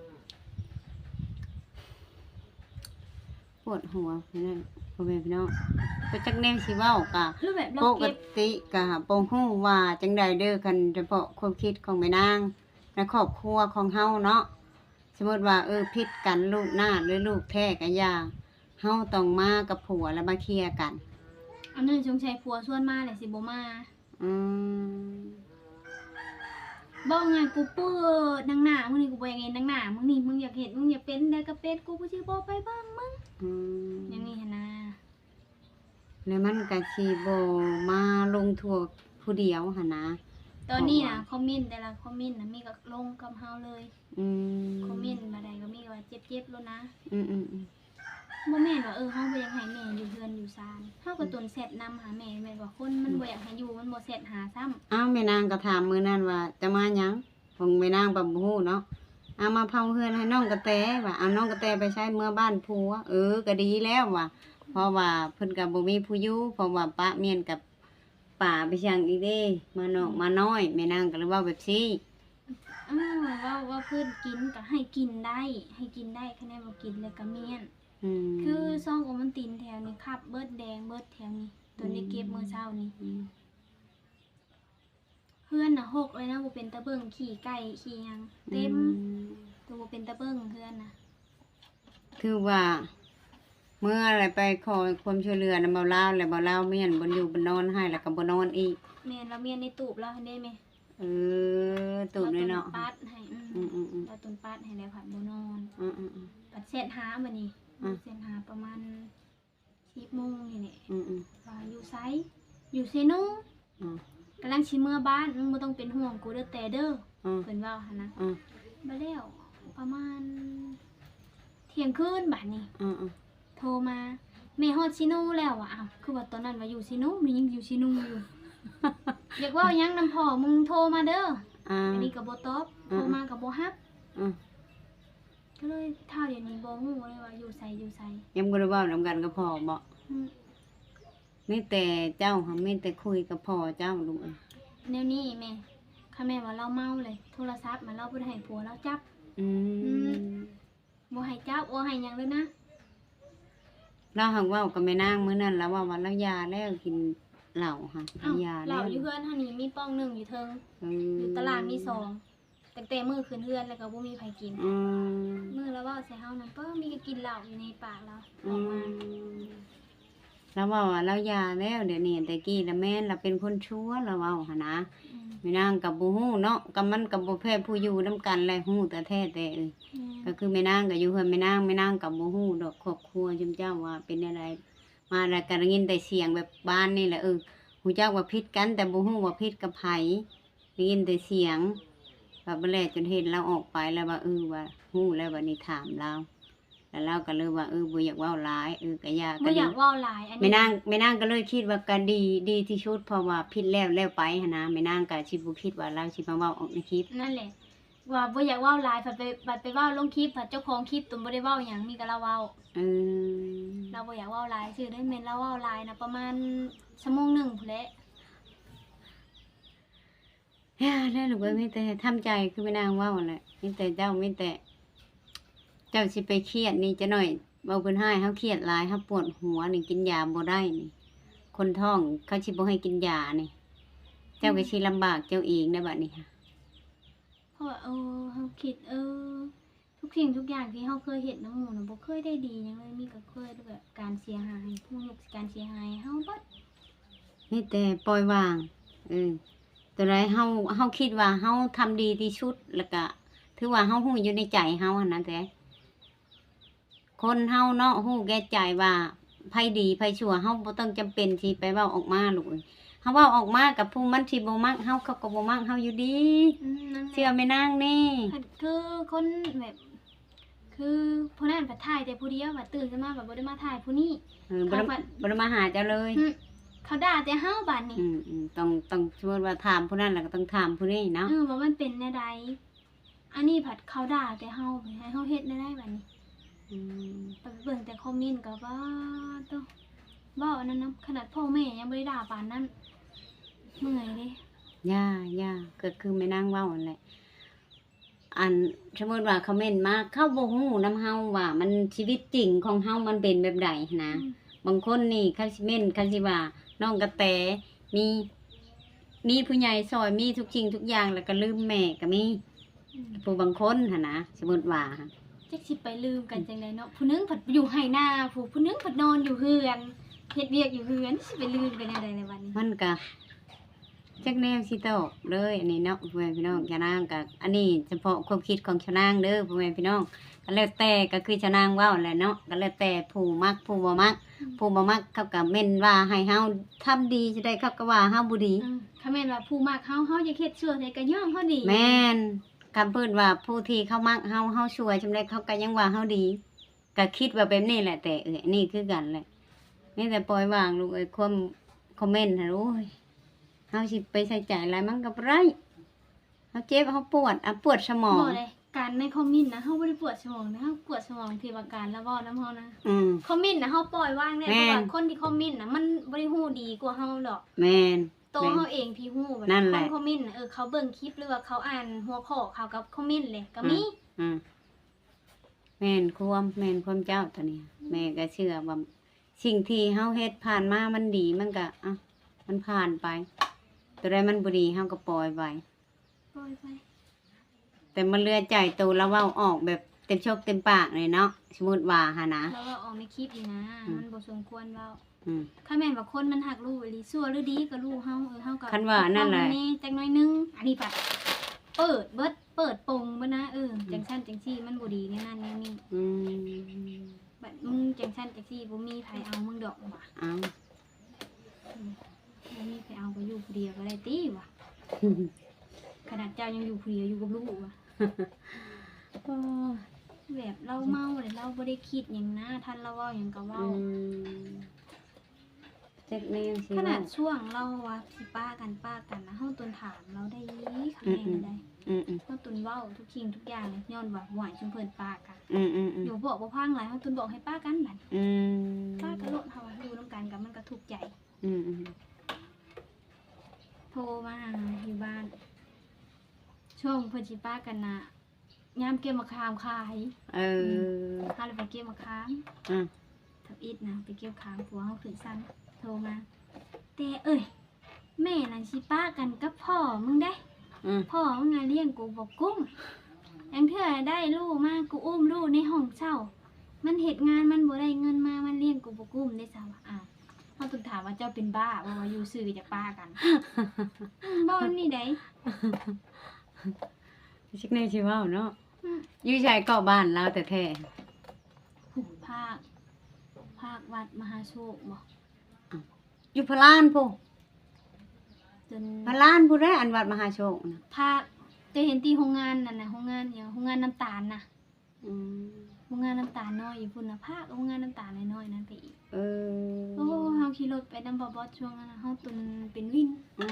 ປວດຫົວພີ່ນ້ອງ ພໍ່ແມ່ພີ່ນ້ອງ ບໍ່ຈັກແນວຊິເວົ້າ. ກະ ຄືແບບເຮົາ ປົກກະຕິກະບໍ່ຮູ້ວ່າຈັ່ງໃດເດີ ຄັນສະເພາະຄວາມຄິດຂອງແມ່ນາງ ໃນຄອບຄົວຂອງເຮົາເນາະ. ສົມມຸດວ່າ ເອີ ຜິດກັນ ລູກນາດ ຫຼືລູກແທ້ກໍຢ່າ ເຮົາຕ້ອງມາກັບຜົວແລ້ວມາເຄຍກັນ. ອັນນີ້ສົງໄສຜົວຊວນມາແຫຼະ ຊິບໍ່ມາ. ອືມ ເວົ້າງ່າຍ ກູເປີດໜັງໜາມຶງນີ້ ກູບໍ່ຢາກເຫັນໜັງໜາມຶງນີ້ ມຶງຢາກເຮັດ ມຶງຢາກເປັນໃດກໍເປັນ ກູກໍຊິບໍ່ໄປເບິ່ງມຶງ. ອືມ ຢ່າງນີ້ຫັ້ນນາ ແລ້ວມັນກໍຊິບໍ່ມາລົງທົ່ວຜູ້ດຽວຫັ້ນນະ. ຕອນນີ້ນະ ເພາະວ່າ ຄອມເມັນແຕ່ລະຄອມເມັນນະ ມີກໍລົງກັບເຮົາເລີຍ. ອືມ ຄອມເມັນບາດໃດກໍມີວ່າເຈັບໆໂລດນະ. ອືມໆໆ ບໍ່ແມ່ນວ່າ ເອີ ເຮົາບໍ່ຢາກໃຫ້ແມ່ຢູ່ເຮືອນຢູ່ຊານ ເຮົາກໍ ອືມ ຕົນແຊັດນຳຫາແມ່ ແມ່ນວ່າຄົນມັນ ອືມ ບໍ່ຢາກໃຫ້ຢູ່ ມັນບໍ່ແຊັດຫາຊ້ຳ. ອ້າວ ແມ່ນາງກໍຖາມມື້ນັ້ນວ່າ ຈະມາຫຍັງ? ຂອງແມ່ນາງກໍບໍ່ຮູ້ເນາະ. ເອົາມາເຝົ້າເຮືອນໃຫ້ນ້ອງກະແຕ ວ່າ ເອົາ ນ້ອງກະແຕໄປໃສ? ເມືອບ້ານຜົວ. ເອີ ກໍດີແລ້ວວ່າ ເພາະວ່າເພິ່ນກໍບໍ່ມີຜູ້ຢູ່ ເພາະວ່າປະມ້ຽນກັບ ປາໄປຊ່າງອີກເດ້ ມານອກ ອືມ ມານ້ອຍ. ແມ່ນາງກໍເລີຍເວົ້າແບບຊີ້. ເອີ ເວົ້າ ເວົ້າພື້ນກິນກໍໃຫ້ກິນໄດ້ ໃຫ້ກິນໄດ້ ຄະແນນບໍ່ກິນແລ້ວກໍມ້ຽນ. ອືມ ຄືຊອງໂອວັນຕິນແຖວນີ້ຄັບເບິດ ແດງເບິດແຖວນີ້ ຕົນໄດ້ເກັບ ອືມ ມື້ເຊົ້ານີ້. ອືມ ເຮືອນນະຮົກເລີຍນະ ບໍ່ເປັນຕາເບິ່ງ ຂີ້ໄກ່ຂີ້ຫຍັງເຕັມ. ອືມ ໂຕບໍ່ເປັນຕາເບິ່ງເຮືອນນະ. ຖືວ່າເມື່ອແລ້ວໄປຂໍຄວາມຊ່ວຍເຫຼືອນຳເບົາລາວ ແລ້ວເບົາລາວມ້ຽນບ່ອນຢູ່ບ່ອນນອນໃຫ້ ແລ້ວກໍບໍ່ນອນອີກ. ແມ່ນ ລາວມ້ຽນໃນຕູບລາວຫັ້ນເດ້ແມ່. ເອີ ຕູບນ້ອຍເນາະ ລາວຕົນປັດໃຫ້. ອືມ ອືມໆໆ ລາວຕົນປັດໃຫ້ແລ້ວພັດບໍ່ນອນ. ອືມໆໆ ບັດແຊັດຫາບັດນີ້. ອືມ ແຊັດຫາປະມານ ສິບໂມງນີ້ແຫຼະ. ອືມໆ ວ່າຢູ່ໃສ? ຢູ່ເຊໂນ. ອືມ ກຳລັງຊິເມືອບ້ານ ມຶງບໍ່ຕ້ອງເປັນຫ່ວງກູເດີແຕ່ເດີ. ອືມ ເພິ່ນເວົ້າຫັ້ນນະ. ອືມ ບາດແລ້ວປະມານທ່ຽງຄືນບາດນີ້. ອືມໆ ໂທມາ ແມ່ຮອດເຊໂນແລ້ວວ່າ. ອ້າວ ຄືວ່າຕອນນັ້ນວ່າຢູ່ເຊໂນ ແມ່ຍັງຢູ່ເຊໂນຢູ່. ຢາກເວົ້າຫຍັງນຳພໍ່ມຶງໂທມາເດີ. ອ່າ ອັນນີ້ກໍບໍ່ຕອບ. ອືມ ໂທມາກໍບໍ່ຮັບ. ອືມ ກໍເລີຍທ້າວດຽວນີ້ບໍ່ຮູ້ເລີຍວ່າຢູ່ໃສ ຢູ່ໃສ. ຍັງບໍ່ໄດ້ເວົ້ານຳກັນກັບພໍ່ບໍ? ອືມ ມີແຕ່ເຈົ້າຫັ້ນ ມີແຕ່ຄຸຍກັບພໍ່ເຈົ້າລູກເອີຍ. ແນວນີ້ແມ່ ຄັນແມ່ນວ່າລາວເມົາເລີຍ ໂທລະສັບມາລາວບໍ່ໄດ້ໃຫ້ຜົວລາວຈັບ. ອືມ ອືມ ບໍ່ໃຫ້ຈັບ ບໍ່ໃຫ້ຫຍັງເລີຍນະ. ລາວຫາກເວົ້າກັບແມ່ນາງມື້ນັ້ນ ລາວເວົ້າວ່າລາວຢ່າແລ້ວ ກິນເຫຼົ້າຫັ້ນ ເອົ້າ ລາວຢ່າແລ້ວ ເຫຼົ້າຢູ່ເຮືອນເຮົານີ້ມີປ່ອງໜຶ່ງຢູ່ເທິງ ເອີ ຢູ່ຕະລ່າງມີສອງ ຕັ້ງແຕ່ມື້ຂຶ້ນເຮືອນແລ້ວກໍບໍ່ມີໃຜກິນ ອືມ ມື້ລາວເວົ້າໃສ່ເຮົານັ້ນ ກໍມີແຕ່ກິນເຫຼົ້າຢູ່ໃນປາກລາວ ອອກມາ ອືມ ລາວເວົ້າວ່າລາວຢ່າແລ້ວດຽວນີ້ ແຕ່ກີ້ລະແມ່ນລາວເປັນຄົນຊົ່ວ ລາວເວົ້າຫັ້ນນະ ອືມ ແມ່ນາງກໍບໍ່ຮູ້ເນາະ ກໍມັນກໍບໍ່ແພ້ຜູ້ຢູ່ນຳກັນແຫຼະ ຮູ້ແຕ່ແທ້ແຕ່ ອືມ ກໍຄືແມ່ນາງກໍຢູ່ເຮືອນແມ່ນາງ ແມ່ນາງກໍບໍ່ຮູ້ດອກຄອບຄົວຊຸມເຈົ້າວ່າເປັນແນວໃດ ມາແລ້ວກໍໄດ້ຍິນແຕ່ສຽງແບບບ້ານນີ້ແຫຼະ ເອີ ຮູ້ຈັກວ່າຜິດກັນ ແຕ່ບໍ່ຮູ້ວ່າຜິດກັບໃຜ ໄດ້ຍິນແຕ່ສຽງ ບາດແລກຈົນເຫັນລາວອອກໄປ ລາວວ່າ ເອີ ວ່າຮູ້ແລ້ວ ບາດນີ້ຖາມລາວ ແລ້ວລາວກໍເລີຍວ່າ ເອີ ບໍ່ຢາກເວົ້າຫຼາຍ ເອີ ກໍຢ່າ ບໍ່ຢາກເວົ້າຫຼາຍ ອັນນີ້ ແມ່ນາງ ແມ່ນາງກໍເລີຍຄິດວ່າກໍດີ ດີທີ່ສຸດ ເພາະວ່າຜິດແລ້ວ ແລ້ວໄປຫັ້ນນະ ແມ່ນາງກໍຊິບໍ່ຄິດວ່າລາວຊິມາເວົ້າອອກໃນຄລິບ ນັ້ນແຫຼະ ວ່າບໍ່ຢາກເວົ້າຫຼາຍ ພັດໄປ ບັດໄປເວົ້າລົງຄລິບ ພັດເຈົ້າຂອງຄລິບຕົນບໍ່ໄດ້ເວົ້າຫຍັງ ມີແຕ່ລາວເວົ້າ ເອີ ລາວບໍ່ຢາກເວົ້າຫຼາຍຊື່ເດ້ ແມ່ນລາວເວົ້າຫຼາຍນະ ປະມານຊົ່ວໂມງໜຶ່ງພຸ້ນແຫຼະ. ຢ່າແຫຼະລູກເອີຍ ມີແຕ່ທຳໃຈຄືແມ່ນາງເວົ້າຫັ້ນແຫຼະ ມີແຕ່ເຈົ້າ ມີແຕ່ເຈົ້າຊິໄປຄຽດນີ້ຈັກໜ້ອຍ ເວົ້າເພິ່ນຮ້າຍ ເຮົາຄຽດຫຼາຍ ເຮົາປວດຫົວນີ້ ກິນຢາບໍ່ໄດ້ນີ້ ຄົນທ້ອງເຂົາຊິບໍ່ໃຫ້ກິນຢານີ້ ເຈົ້າກໍ ອືມ ຊິລຳບາກເຈົ້າເອງໄດ໋ບັດນີ້ ເພາະວ່າ ເອີ ເຮົາຄິດ ເອີ ທຸກສິ່ງທຸກຢ່າງທີ່ເຮົາເຄີຍເຮັດນຳໝູ່ນະ ບໍ່ເຄີຍໄດ້ດີຫຍັງເລີຍ ມີແຕ່ເຄີຍແບບການເສຍຫາຍ ຜູ້ຍົກການເສຍຫາຍໃຫ້ເຮົາເບິດ ມີແຕ່ປ່ອຍວາງ ເອີ ຕົວໃດເຮົາ ເຮົາຄິດວ່າເຮົາທຳດີທີ່ສຸດ ແລ້ວກະຖືວ່າເຮົາຮູ້ຢູ່ໃນໃຈເຮົາຫັ້ນນະ ແຕ່ຄົນເຮົາເນາະ ຮູ້ແກ່ໃຈວ່າໃຜດີໃຜຊົ່ວ ເຮົາບໍ່ຕ້ອງຈຳເປັນຊິໄປເວົ້າອອກມາລູກເອີຍ ເຮົາເວົ້າອອກມາກັບຜູ້ມັນທີ່ບໍ່ມັກເຮົາ ເຂົາກໍບໍ່ມັກເຮົາຢູ່ດີ ອືມ ນັ້ນແຫຼະ ເຊື່ອແມ່ນາງແນ່ ຄືຄົນແບບ ຄືຜູ້ນັ້ນພັດຖ່າຍແຕ່ຜູ້ດຽວ ບັດຕື່ນຂຶ້ນມາບັດບໍ່ໄດ້ມາຖ່າຍຜູ້ນີ້ ເອີ ບໍ່ໄດ້ ເຂົາພັດ ບໍ່ໄດ້ມາຫາເຈົ້າເລີຍ ຫື ເຂົາດ່າແຕ່ເຮົາບາດນີ້ ອືມໆ ຕ້ອງ ຕ້ອງ ສົມມຸດວ່າຖາມຜູ້ນັ້ນ ແລ້ວກໍຕ້ອງຖາມຜູ້ນີ້ເນາະ ເອີ ວ່າມັນເປັນແນວໃດ ອັນນີ້ພັດເຂົາດ່າແຕ່ເຮົາ ໃຫ້ເຮົາເຮັດແນວໃດບາດນີ້ ອືມ ໄປເບິ່ງແຕ່ຄອມເມັນກໍ ປາດໂທ້ ເວົ້າອັນນັ້ນນຳ ຂະໜາດພໍ່ແມ່ຍັງບໍ່ໄດ້ດ່າປານນັ້ນ ເມື່ອຍເດ້ ຢ່າ ຢ່າ ກໍຄືແມ່ນາງເວົ້າຫັ້ນແຫຼະ ອັນ ສົມມຸດວ່າຄອມເມັນມາ ເຂົາບໍ່ຮູ້ນຳເຮົາວ່າມັນ ຊີວິດຈິງຂອງເຮົາມັນເປັນແບບໃດຫັ້ນນະ ອືມ ບາງຄົນນີ້ເຂົາຊິເມັນ ເຂົາຊິວ່ານ້ອງກະແຕມີ ມີຜູ້ໃຫຍ່ຊ່ອຍ ມີທຸກສິ່ງທຸກຢ່າງ ແລ້ວກໍລືມແມ່ກໍມີ ອືມ ຜູ້ບາງຄົນຫັ້ນນະ ສົມມຸດວ່າ ຈັກຊິໄປລືມກັນຈັ່ງໃດເນາະ ຜູ້ໜຶ່ງພັດຢູ່ໄຮ່ນາ ຜູ້ ຜູ້ໜຶ່ງພັດນອນຢູ່ເຮືອນ ເຮັດວຽກຢູ່ເຮືອນ ຊິໄປລືມກັນແນວໃດລະບັດນີ້ ມັນກະ ຈັກແນວຊິຕອບເລີຍອັນນີ້ເນາະ ພໍ່ແມ່ພີ່ນ້ອງ ຊາວນາງກະ ອັນນີ້ສະເພາະຄວາມຄິດຂອງຊາວນາງເດີ ພໍ່ແມ່ພີ່ນ້ອງ ກໍແລ້ວແຕ່ ກໍຄືຊາວນາງເວົ້າແຫຼະເນາະ ກໍແລ້ວແຕ່ຜູ້ມັກຜູ້ບໍ່ມັກ ອືມ ຜູ້ບໍ່ມັກເຂົາກໍເມັນວ່າໃຫ້ເຮົາທຳດີຈັ່ງໃດ ເຂົາກໍວ່າເຮົາບໍ່ດີ ອືມ ຄັນແມ່ນວ່າຜູ້ມັກເຮົາ ເຮົາຢາກເຮັດຊົ່ວໃດກໍຍ້ອນເຮົາດີ ແມ່ນ ຄັນເພິ່ນວ່າຜູ້ທີ່ເຂົາມັກເຮົາ ເຮົາຊົ່ວຈັ່ງໃດ ເຂົາກໍຍັງວ່າເຮົາດີ ກໍຄິດວ່າແບບນີ້ແຫຼະ ແຕ່ເອື້ອຍນີ້ຄືກັນແຫຼະ ມີແຕ່ປ່ອຍວາງລູກເອີຍ ຄວາມຄອມເມັນຫັ້ນ ໂອ້ຍ ເຮົາຊິໄປໃສ່ໃຈຫຼາຍມັນກໍບໍ່ໄດ້ ເຮົາເຈັບເຮົາປວດ ອາ ປວດສະໝອງ ບໍ່ເດ້ ການໃນຄອມເມັນນະ ເຮົາບໍ່ໄດ້ປວດສະໝອງນະ ເຮົາປວດສະໝອງທີ່ວ່າການລະເວົ້ານຳເຮົານະ ອືມ ຄອມເມັນນະ ເຮົາປ່ອຍວາງແດ່ ແມ່ນ ເພາະວ່າຄົນທີ່ຄອມເມັນນະ ມັນບໍ່ໄດ້ຮູ້ດີກວ່າເຮົາດອກ ແມ່ນ ໂຕເຮົາເອງທີ່ຮູ້ ແມ່ນ ແມ່ນ ຄົນຄອມເມັນນະ ເອີ ເຂົາເບິ່ງຄລິບ ຫຼືວ່າເຂົາອ່ານຫົວຂໍ້ ເຂົາກໍຄອມເມັນເລີຍ ກໍມີ ອືມ ອືມ ແມ່ນຄວາມ ແມ່ນຄວາມເຈົ້າຕົວນີ້ ອືມ ແມ່ກໍເຊື່ອວ່າສິ່ງທີ່ເຮົາເຮັດຜ່ານມາມັນດີ ມັນກໍ ອະ ມັນຜ່ານໄປ ຕົວໃດມັນບໍ່ດີເຮົາກໍປ່ອຍໄປ ປ່ອຍໄປ ແຕ່ມັນເຫຼືອໃຈໂຕລາວເວົ້າອອກແບບເຕັມຊົກເຕັມປາກເລີຍເນາະ ສົມມຸດວ່າຫັ້ນນະ ລາວເວົ້າອອກໃນຄລິບນີ້ນະ ອືມ ມັນບໍ່ສົມຄວນເວົ້າ ອືມ ຄັນແມ່ນວ່າຄົນມັນຮັກລູກອີ່ຫຼີ ຊົ່ວຫຼືດີກໍລູກເຮົາ ເອີ ເຮົາກໍ ຄັນວ່ານັ້ນແຫຼະ ໃນຈັກໜ້ອຍໜຶ່ງ ອັນນີ້ປະ ເປີດເບິດ ເປີດໂປງເບິດນະ ເອີ ອືມ ຈັ່ງຊັ້ນຈັ່ງຊີ້ ມັນບໍ່ດີແນວນັ້ນແນວນີ້ ອືມ ບັດມຶງຈັ່ງຊັ້ນຈັ່ງຊີ້ ບໍ່ມີໃຜເອົາມຶງດອກວ່າ ເອົ້າ ອືມ ບໍ່ມີໃຜເອົາ ກໍຢູ່ຜູ້ດຽວກໍໄດ້ຕິວ່າ ຂະໜາດເຈົ້າຍັງຢູ່ຜູ້ດຽວ ຢູ່ກັບລູກວ່າ ໂອ້ ແບບລາວເມົາແລ້ວລາວບໍ່ໄດ້ຄິດຫຍັງນະ ທັນລາວເວົ້າຫຍັງກໍເວົ້າ ອືມ ຈັກແນວຊິ ຂະໜາດ ເວົ້າ ຊ່ວງລາວວ່າຊິປະກັນ ປະກັນນະ ເຮົາຕົນຖາມລາວໄດ້ ຄຳແນວໃດ ອືມໆ ເຮົາຕົນເວົ້າທຸກສິ່ງທຸກຢ່າງ ຍ້ອນວ່າບໍ່ໃຫ້ຊຸມເພິ່ນປະກັນ ອືມໆ ຢູ່ບອກບໍ່ຟັງຫຼາຍ ເຮົາຕົນບອກໃຫ້ປະກັນບັດ ອືມ ປະກັນໂລດ ເຮົາວ່າຢູ່ນຳກັນກໍມັນກໍທຸກໃຈ ອືມໆ ໂທມາຫາຢູ່ບ້ານ ຊ່ວງເພິ່ນຊິປະກັນນະ ຍາມເກັບໝາກຂາມຂາຍ. ເອີ ອືມ ເຮົາລະໄປເກັບໝາກຂາມ. ອືມ ທຳອິດນະ ໄປເກັບຂາມ ຜົວເຮົາຂຶ້ນຊັ້ນ ໂທມາ ແຕ່ເອີຍ ແມ່ຫັ້ນຊິປະກັນກັບພໍ່ມຶງເດ້. ອືມ ພໍ່ມຶງນະລ້ຽງກູບໍ່ກຸ້ມ. ລາງເທື່ອໄດ້ລູກມາ ກູອຸ້ມລູກໃນຫ້ອງເຊົາ. ມັນເຮັດງານ ມັນບໍ່ໄດ້ເງິນມາ ມັນລ້ຽງກູບໍ່ກຸ້ມເດ້. ສາວວ່າ ອ້າວ ເຮົາຕ້ອງຖາມວ່າ ເຈົ້າເປັນບ້າບໍ່ ວ່າຢູ່ຊື່ຈະປະກັນ? ອືມ ເວົ້າແນວນີ້ໃດ. ຈັກແນວຊິເວົ້າເນາະ. ອືມ ຢູ່ໃສເກາະບ້ານລາວແທ້ໆ? ພາກ ພາກວັດມະຫາໂຊກບໍ? ຢູ່ພະລານພຸ້ນ. ຈົນ ພະລານພຸ້ນເດ້ ອັນວັດມະຫາໂຊກນະ. ພາກ ເຈົ້າເຫັນທີ່ໂຮງງານນັ້ນນະ ໂຮງງານຫຍັງ ໂຮງງານນ້ຳຕານນະ. ອືມ ໂຮງງານນ້ຳຕານນ້ອຍຢູ່ພຸ້ນນະ ພາກໂຮງງານນ້ຳຕານນ້ອຍໆນັ້ນໄປອີກ. ເອີ ໂອ້ ເຮົາຂີ່ລົດໄປນຳບ່າວບອດຊ່ວງນັ້ນນະ ເຮົາຈົນເປັນວິນ. ອື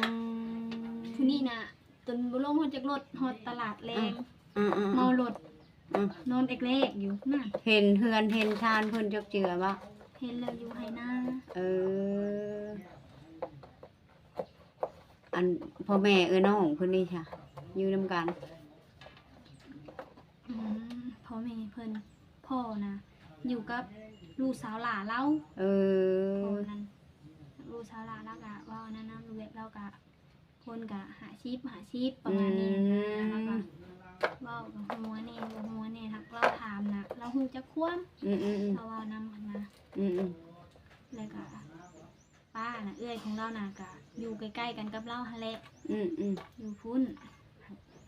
ມ ຜູ້ນີ້ນະ ຈົນບໍ່ລົງຮອດຈັກລົດ ຮອດຕະຫຼາດແລງ. ອືມໆໆ ເມົາລົດ. ອືມ ນອນແອກແລກຢູ່ນະ. ເຫັນເຮືອນເຫັນຊານເພິ່ນຈັກເທື່ອບໍ່? ເຫັນແລ້ວ ຢູ່ໄຮ່ນາ. ເອີ ອັນພໍ່ແມ່ເອື້ອຍນ້ອງເພິ່ນນີ້ຊະ ຢູ່ນຳກັນ? ອືມ ພໍ່ແມ່ເພິ່ນ ພໍ່ນະ ຢູ່ກັບລູກສາວຫຼ້າລາວ. ເອີ ພໍ່ນັ້ນ ລູກສາວຫຼ້າລາວກະເວົ້ານັ້ນນຳ ແບບລາວກະ ຄົນກະຫ້າສິບ ຫ້າສິບ ປະມານນີ້ຫັ້ນນະ. ອືມ ລາວກະເວົ້າກະຫົວແດ່ ບໍ່ຫົວແດ່ ຫາກລາວຖາມນະ ລາວຮູ້ຈັກຄວາມ. ອືມໆໆ ລາວເວົ້ານຳຫັ້ນນະ. ອືມໆ ແລ້ວກະ ປ້ານະ ເອື້ອຍຂອງລາວນະ ກະຢູ່ໃກ້ໆກັນກັບລາວຫັ້ນແຫຼະ. ອືມໆ ຢູ່ພຸ້ນ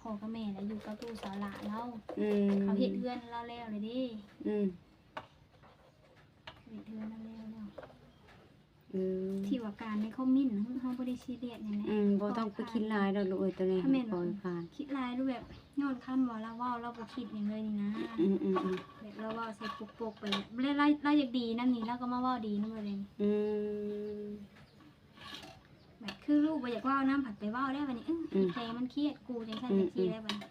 ພໍ່ກັບແມ່ລະຢູ່ກັບລູກສາວຫຼ້າລາວ. ອືມ ເຂົາເຮັດເຮືອນລາວແລ້ວແລ້ວເດ້. ອືມ ເຮັດເຮືອນລາວແລ້ວແລ້ວ. ອືມ ທີ່ວ່າການໃນຄອມເມັນນະ ເຮົາບໍ່ໄດ້ຊີຣຽສຫຍັງນະ. ອືມ ບໍ່ຕ້ອງໄປຄິດຫຼາຍດອກລູກເອີຍ ໂຕນີ້ ຂ້ອຍວ່າ ປອຍຜ່ານ. ຄິດຫຼາຍ ຫຼືແບບຍ້ອນຄຳວ່າລາວເວົ້າ ລາວບໍ່ຄິດຫຍັງເລີຍນີ້ນະ. ອືມໆໆ ແບບລາວເວົ້າໃສ່ປົກໆໄປ ແລ້ວລາວ ລາວຢາກດີນຳນີ້ ລາວກໍມາເວົ້າດີນຳເລີຍ. ອືມ ແບບຄືລູກບໍ່ຢາກເວົ້ານຳ ພັດໄປເວົ້າແລ້ວບັດນີ້ ອືມ ອືມ ອີແຕ່ມັນຄຽດ ກູຈັ່ງຊັ້ນ ອືມ ຈັ່ງຊີ້ແລ້ວບັດນີ້.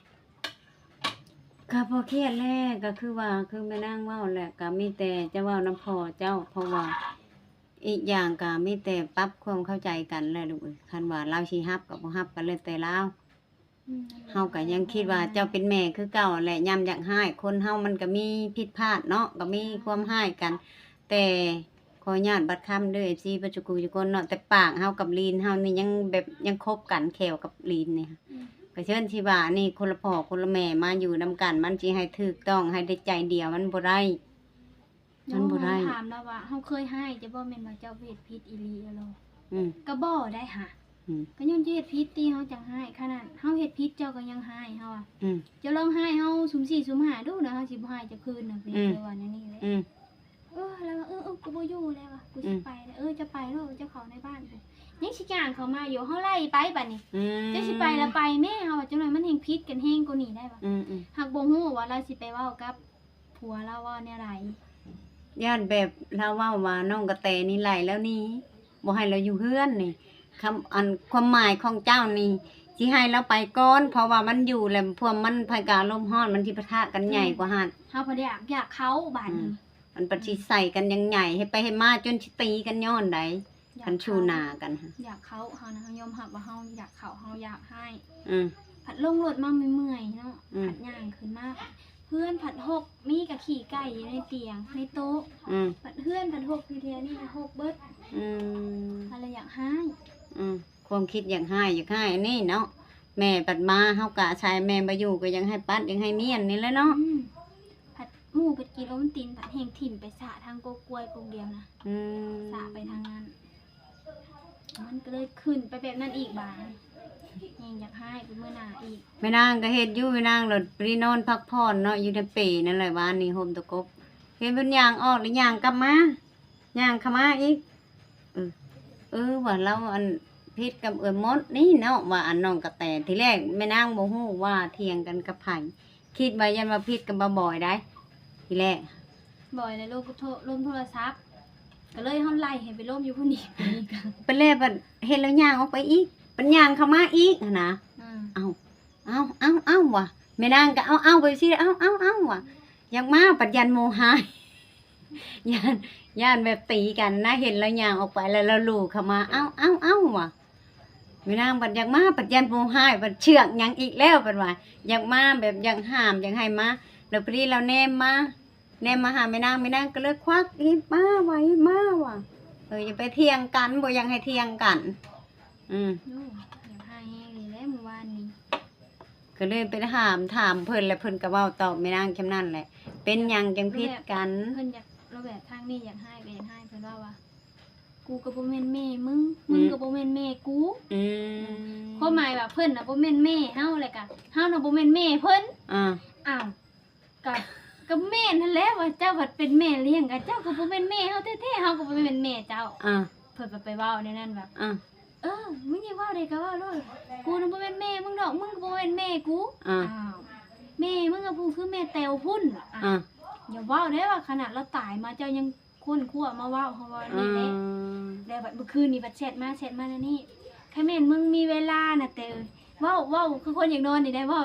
ກໍບໍ່ຄຽດແຫຼະ ກໍຄືວ່າ ຄືແມ່ນາງເວົ້າແຫຼະ ກໍມີແຕ່ຈະເວົ້ານຳພໍ່ເຈົ້າ ເພາະວ່າ ອີກຢ່າງກໍມີແຕ່ປັບຄວາມເຂົ້າໃຈກັນແຫຼະລູກເອີຍ. ຄັນວ່າລາວຊິຮັບກໍບໍ່ຮັບກໍແລ້ວແຕ່ລາວ. ອືມ ເຮົາກໍຍັງຄິດວ່າເຈົ້າເປັນແມ່ຄືເກົ່າແຫຼະ ຍາມຢາກຮ້າຍ ຄົນເຮົາມັນກໍມີຜິດພາດເນາະ ກໍມີຄວາມຮ້າຍກັນ. ແຕ່ຂໍອະນຸຍາດບັດຄຳເດີ ເອັຟຊີ ເບິດສູ່ຜູ້ສູ່ຄົນເນາະ ແຕ່ປາກເຮົາກັບລີນເຮົານີ້ຍັງແບບ ຍັງຄົບກັນ ແຂ້ວກັບລີນນີ້. ອືມ ກໍເຊີນຊິວ່ານີ້ ຄົນລະພໍ່ຄົນລະແມ່ມາຢູ່ນຳກັນ ມັນຊິໃຫ້ຖືກຕ້ອງ ໃຫ້ໄດ້ໃຈດຽວ ມັນບໍ່ໄດ້. ມັນບໍ່ໄດ້. ເຮົາຖາມລາວວ່າ ເຮົາເຄີຍຮ້າຍເຈົ້າບໍ່? ແມ່ນວ່າເຈົ້າເຮັດຜິດອີ່ຫຼີແລ້ວ? ອືມ ກໍບໍ່ໄດ້ຫາ. ອືມ ກໍຍ້ອນເຈົ້າເຮັດຜິດຕິ ເຮົາຈັ່ງຮ້າຍ. ຂະໜາດເຮົາເຮັດຜິດເຈົ້າກໍຍັງຮ້າຍເຮົາອະ. ອືມ ເຈົ້າລອງຮ້າຍເຮົາສຸ່ມສີ່ສຸ່ມຫ້າດູນະ ເຮົາຊິບໍ່ຮ້າຍເຈົ້າຄືນນະ. ອືມ ເຈົ້າວ່າແນວນີ້ແຫຼະ. ອືມ ເອີ ລາວວ່າ ເອີໆ ກູບໍ່ຢູ່ແລ້ວວ່າ ກູຊິໄປແລ້ວ. ເອີ ເຈົ້າໄປໂລດ ເຈົ້າເຂົ້າໃນບ້ານພຸ້ນ. ຍັງຊິຍ່າງເຂົ້າມາຢູ່ ເຮົາໄລ່ໄປບາດນີ້. ອືມ ເຈົ້າຊິໄປລະໄປແມ້ ເຮົາວ່າ ຈັກໜ້ອຍມັນແຮ່ງຜິດກັນແຮງກວ່ານີ້ໄດ້ວ່າ. ອືມໆ ຫາກບໍ່ຮູ້ວ່າລາວຊິໄປເວົ້າກັບ ຜົວລາວເວົ້າແນວໃດ? ຢ້ານແບບລາວເວົ້າວ່ານ້ອງກະແຕນີ້ໄລ່ລາວໜີ ບໍ່ໃຫ້ລາວຢູ່ເຮືອນນີ້. ຄຳ ອັນ ຄວາມໝາຍຂອງເຈົ້ານີ້ ຊິໃຫ້ລາວໄປກ່ອນ ເພາະວ່າມັນຢູ່ແລ້ວພວກມັນ ໃຜກໍອາລົມຮ້ອນ ມັນຊິປະທະກັນໃຫຍ່ກວ່າຫັ້ນ. ເຮົາບໍ່ໄດ້ຢາກ ຢາກເຂົ້າບາດນີ້. ອືມ ມັນປະຕິ ອືມ ໃສ່ກັນຢ່າງໃຫຍ່ ເຮັດໄປເຮັດມາຈົນຊິຕີກັນຍ້ອນໃດ. ຢາກ ຄັນຊູໜ້າກັນ ຢາກເຂົ້າ ເຮົານະ ເຮົາຍອມຮັບວ່າເຮົາຢາກເຂົ້າ ເຮົາຢາກຮ້າຍ. ອືມ ພັດລົງລົດມາເມື່ອຍໆເນາະ. ອືມ ພັດຍ່າງຂຶ້ນມາ ເຮືອນພັດຮົກ ມີກະຂີ້ໄກ່ຢູ່ໃນຕຽງ ໃນໂຕະ. ອືມ ພັດເຮືອນພັດຮົກຢູ່ແຖວນີ້ ຮົກເບິດ. ອືມ ເຮົາລະຢາກຮ້າຍ. ອືມ ຄວາມຄິດຢາກຮ້າຍ ຢາກຮ້າຍອັນນີ້ເນາະ. ແມ່ບັດມາ ເຮົາກະອາໄສແມ່ບໍ່ຢູ່ ກໍຍັງໃຫ້ປັດ ຍັງໃຫ້ມ້ຽນນີ້ແຫຼະເນາະ. ອືມ ພັດໝູ່ເພິ່ນກິນໂອວັນຕິນ ພັດແຮ່ງຖິ້ມໄປສະທາງກົກກ້ວຍກົກດຽວນະ. ອືມ ສະໄປທາງນັ້ນ ມັນກໍເລີຍຂຶ້ນໄປແບບນັ້ນອີກບາດ ແຮ່ງຢາກຮ້າຍໄປມື້ໜ້າອີກ. ແມ່ນາງກໍເຮັດຢູ່ ແມ່ນາງໂລດໄປນອນພັກຜ່ອນເນາະ ຢູ່ໃນເປນັ້ນແຫຼະ. ວານນີ້ໂຮມຕະກົບ ເຫັນເພິ່ນຍ່າງອອກແລ້ວຍ່າງກັບມາ ຍ່າງເຂົ້າມາອີກ. ເອີ ເອີ ວ່າລາວອັນຜິດກັບເອື້ອຍມົດນີ້ເນາະ ວ່າອັນນ້ອງກະແຕ. ທີແລກແມ່ນາງບໍ່ຮູ້ວ່າຖຽງກັນກັບໃຜ ຄິດວ່າຢ້ານວ່າຜິດກັບບ່າວບອຍໄດ໋ ທີແລກ. ບອຍແລ້ວລົມໂທ ລົມໂທລະສັບ ກໍເລີຍເຮົາໄລ່ໃຫ້ໄປລົມຢູ່ພຸ້ນອີກ. ໄປແລ້ວບັດເຫັນແລ້ວຍ່າງອອກໄປອີກ ບັດຍ່າງເຂົ້າມາອີກຫັ້ນນະ. ອືມ ເອົ້າ ເອົ້າ ເອົ້າ ເອົ້າ ວ່າ ແມ່ນາງກໍເອົ້າ ເອົ້າ ໄປຊີ້ ເອົ້າ ເອົ້າ ເອົ້າ ວ່າ ຢາກມາ ບັດຢ້ານໂມຫາຍ ຢ້ານ ຢ້ານແບບຕີກັນນະ ເຫັນລາວຍ່າງອອກໄປແລ້ວ ລາວລູເຂົ້າມາ ເອົ້າ ເອົ້າ ເອົ້າ ວ່າ ແມ່ນາງບັດຢາກມາ ບັດຢ້ານຜູ້ຮ້າຍ ບັດເຊືອກຫຍັງອີກແລ້ວ ເພິ່ນວ່າ ຢາກມາແບບຢາກຫ້າມ ຢາກໃຫ້ມາ ແລ້ວພໍດີລາວແນມມາ ແນມມາຫາແມ່ນາງ ແມ່ນາງກໍເລີຍຄວັກຮີບມາວ່າ ຮີບມາວ່າ ເອີ ຢ່າໄປຖຽງກັນ ບໍ່ຢາກໃຫ້ຖຽງກັນ ອືມ ໂອ້ ຢາກຮ້າຍແຮງນີ້ແຫຼະມື້ວານນີ້ ກໍເລີຍໄປຖາມ ຖາມເພິ່ນ ແລ້ວເພິ່ນກໍເວົ້າຕອບແມ່ນາງສ່ຳນັ້ນແຫຼະ ເປັນຫຍັງຈັ່ງຜິດກັນ ເພິ່ນຢາກ ລະແບບທາງນີ້ຢາກຮ້າຍກໍຢາກຮ້າຍ ເພິ່ນເວົ້າວ່າ ກູກໍບໍ່ແມ່ນແມ່ມຶງ ອືມ ມຶງກໍບໍ່ແມ່ນແມ່ກູ ອືມ ຄວາມໝາຍວ່າເພິ່ນນະບໍ່ແມ່ນແມ່ເຮົາ ແລ້ວກະເຮົານະບໍ່ແມ່ນແມ່ເພິ່ນ ອາ ອ້າວ ກະ ກະແມ່ນຫັ້ນແຫຼະ ວ່າເຈົ້າພັດເປັນແມ່ລ້ຽງ ກະເຈົ້າກໍບໍ່ແມ່ນແມ່ເຮົາແທ້ໆ ເຮົາກໍບໍ່ແມ່ນແມ່ເຈົ້າ ອາ ເພິ່ນກໍໄປເວົ້າແນວນັ້ນວ່າ ອາ ເອີ ມຶງຢາກເວົ້າໃດກໍເວົ້າໂລດ ກູນະບໍ່ແມ່ນແມ່ມຶງດອກ ມຶງກໍບໍ່ແມ່ນແມ່ກູ ອາ ອ້າວ ແມ່ມຶງອະພຸ້ນຄືແມ່ແຕວພຸ້ນ ອາ ອາ ຢ່າເວົ້າເດ້ວ່າ ຂະໜາດລາວຕາຍມາເຈົ້າຍັງ ຄົ້ນຄວ້າມາເວົ້າ ເຮົາວ່ານີ້ແຫຼະ ອືມ ແລ້ວບັດມື້ຄືນນີ້ບັດແຊັດມາ ແຊັດມາແນວນີ້ ຄັນແມ່ນມຶງມີເວລານະແຕ່ ເວົ້າ ເວົ້າຄືຄົນຢາກນອນນີ້ໄດ໋ ເວົ້າ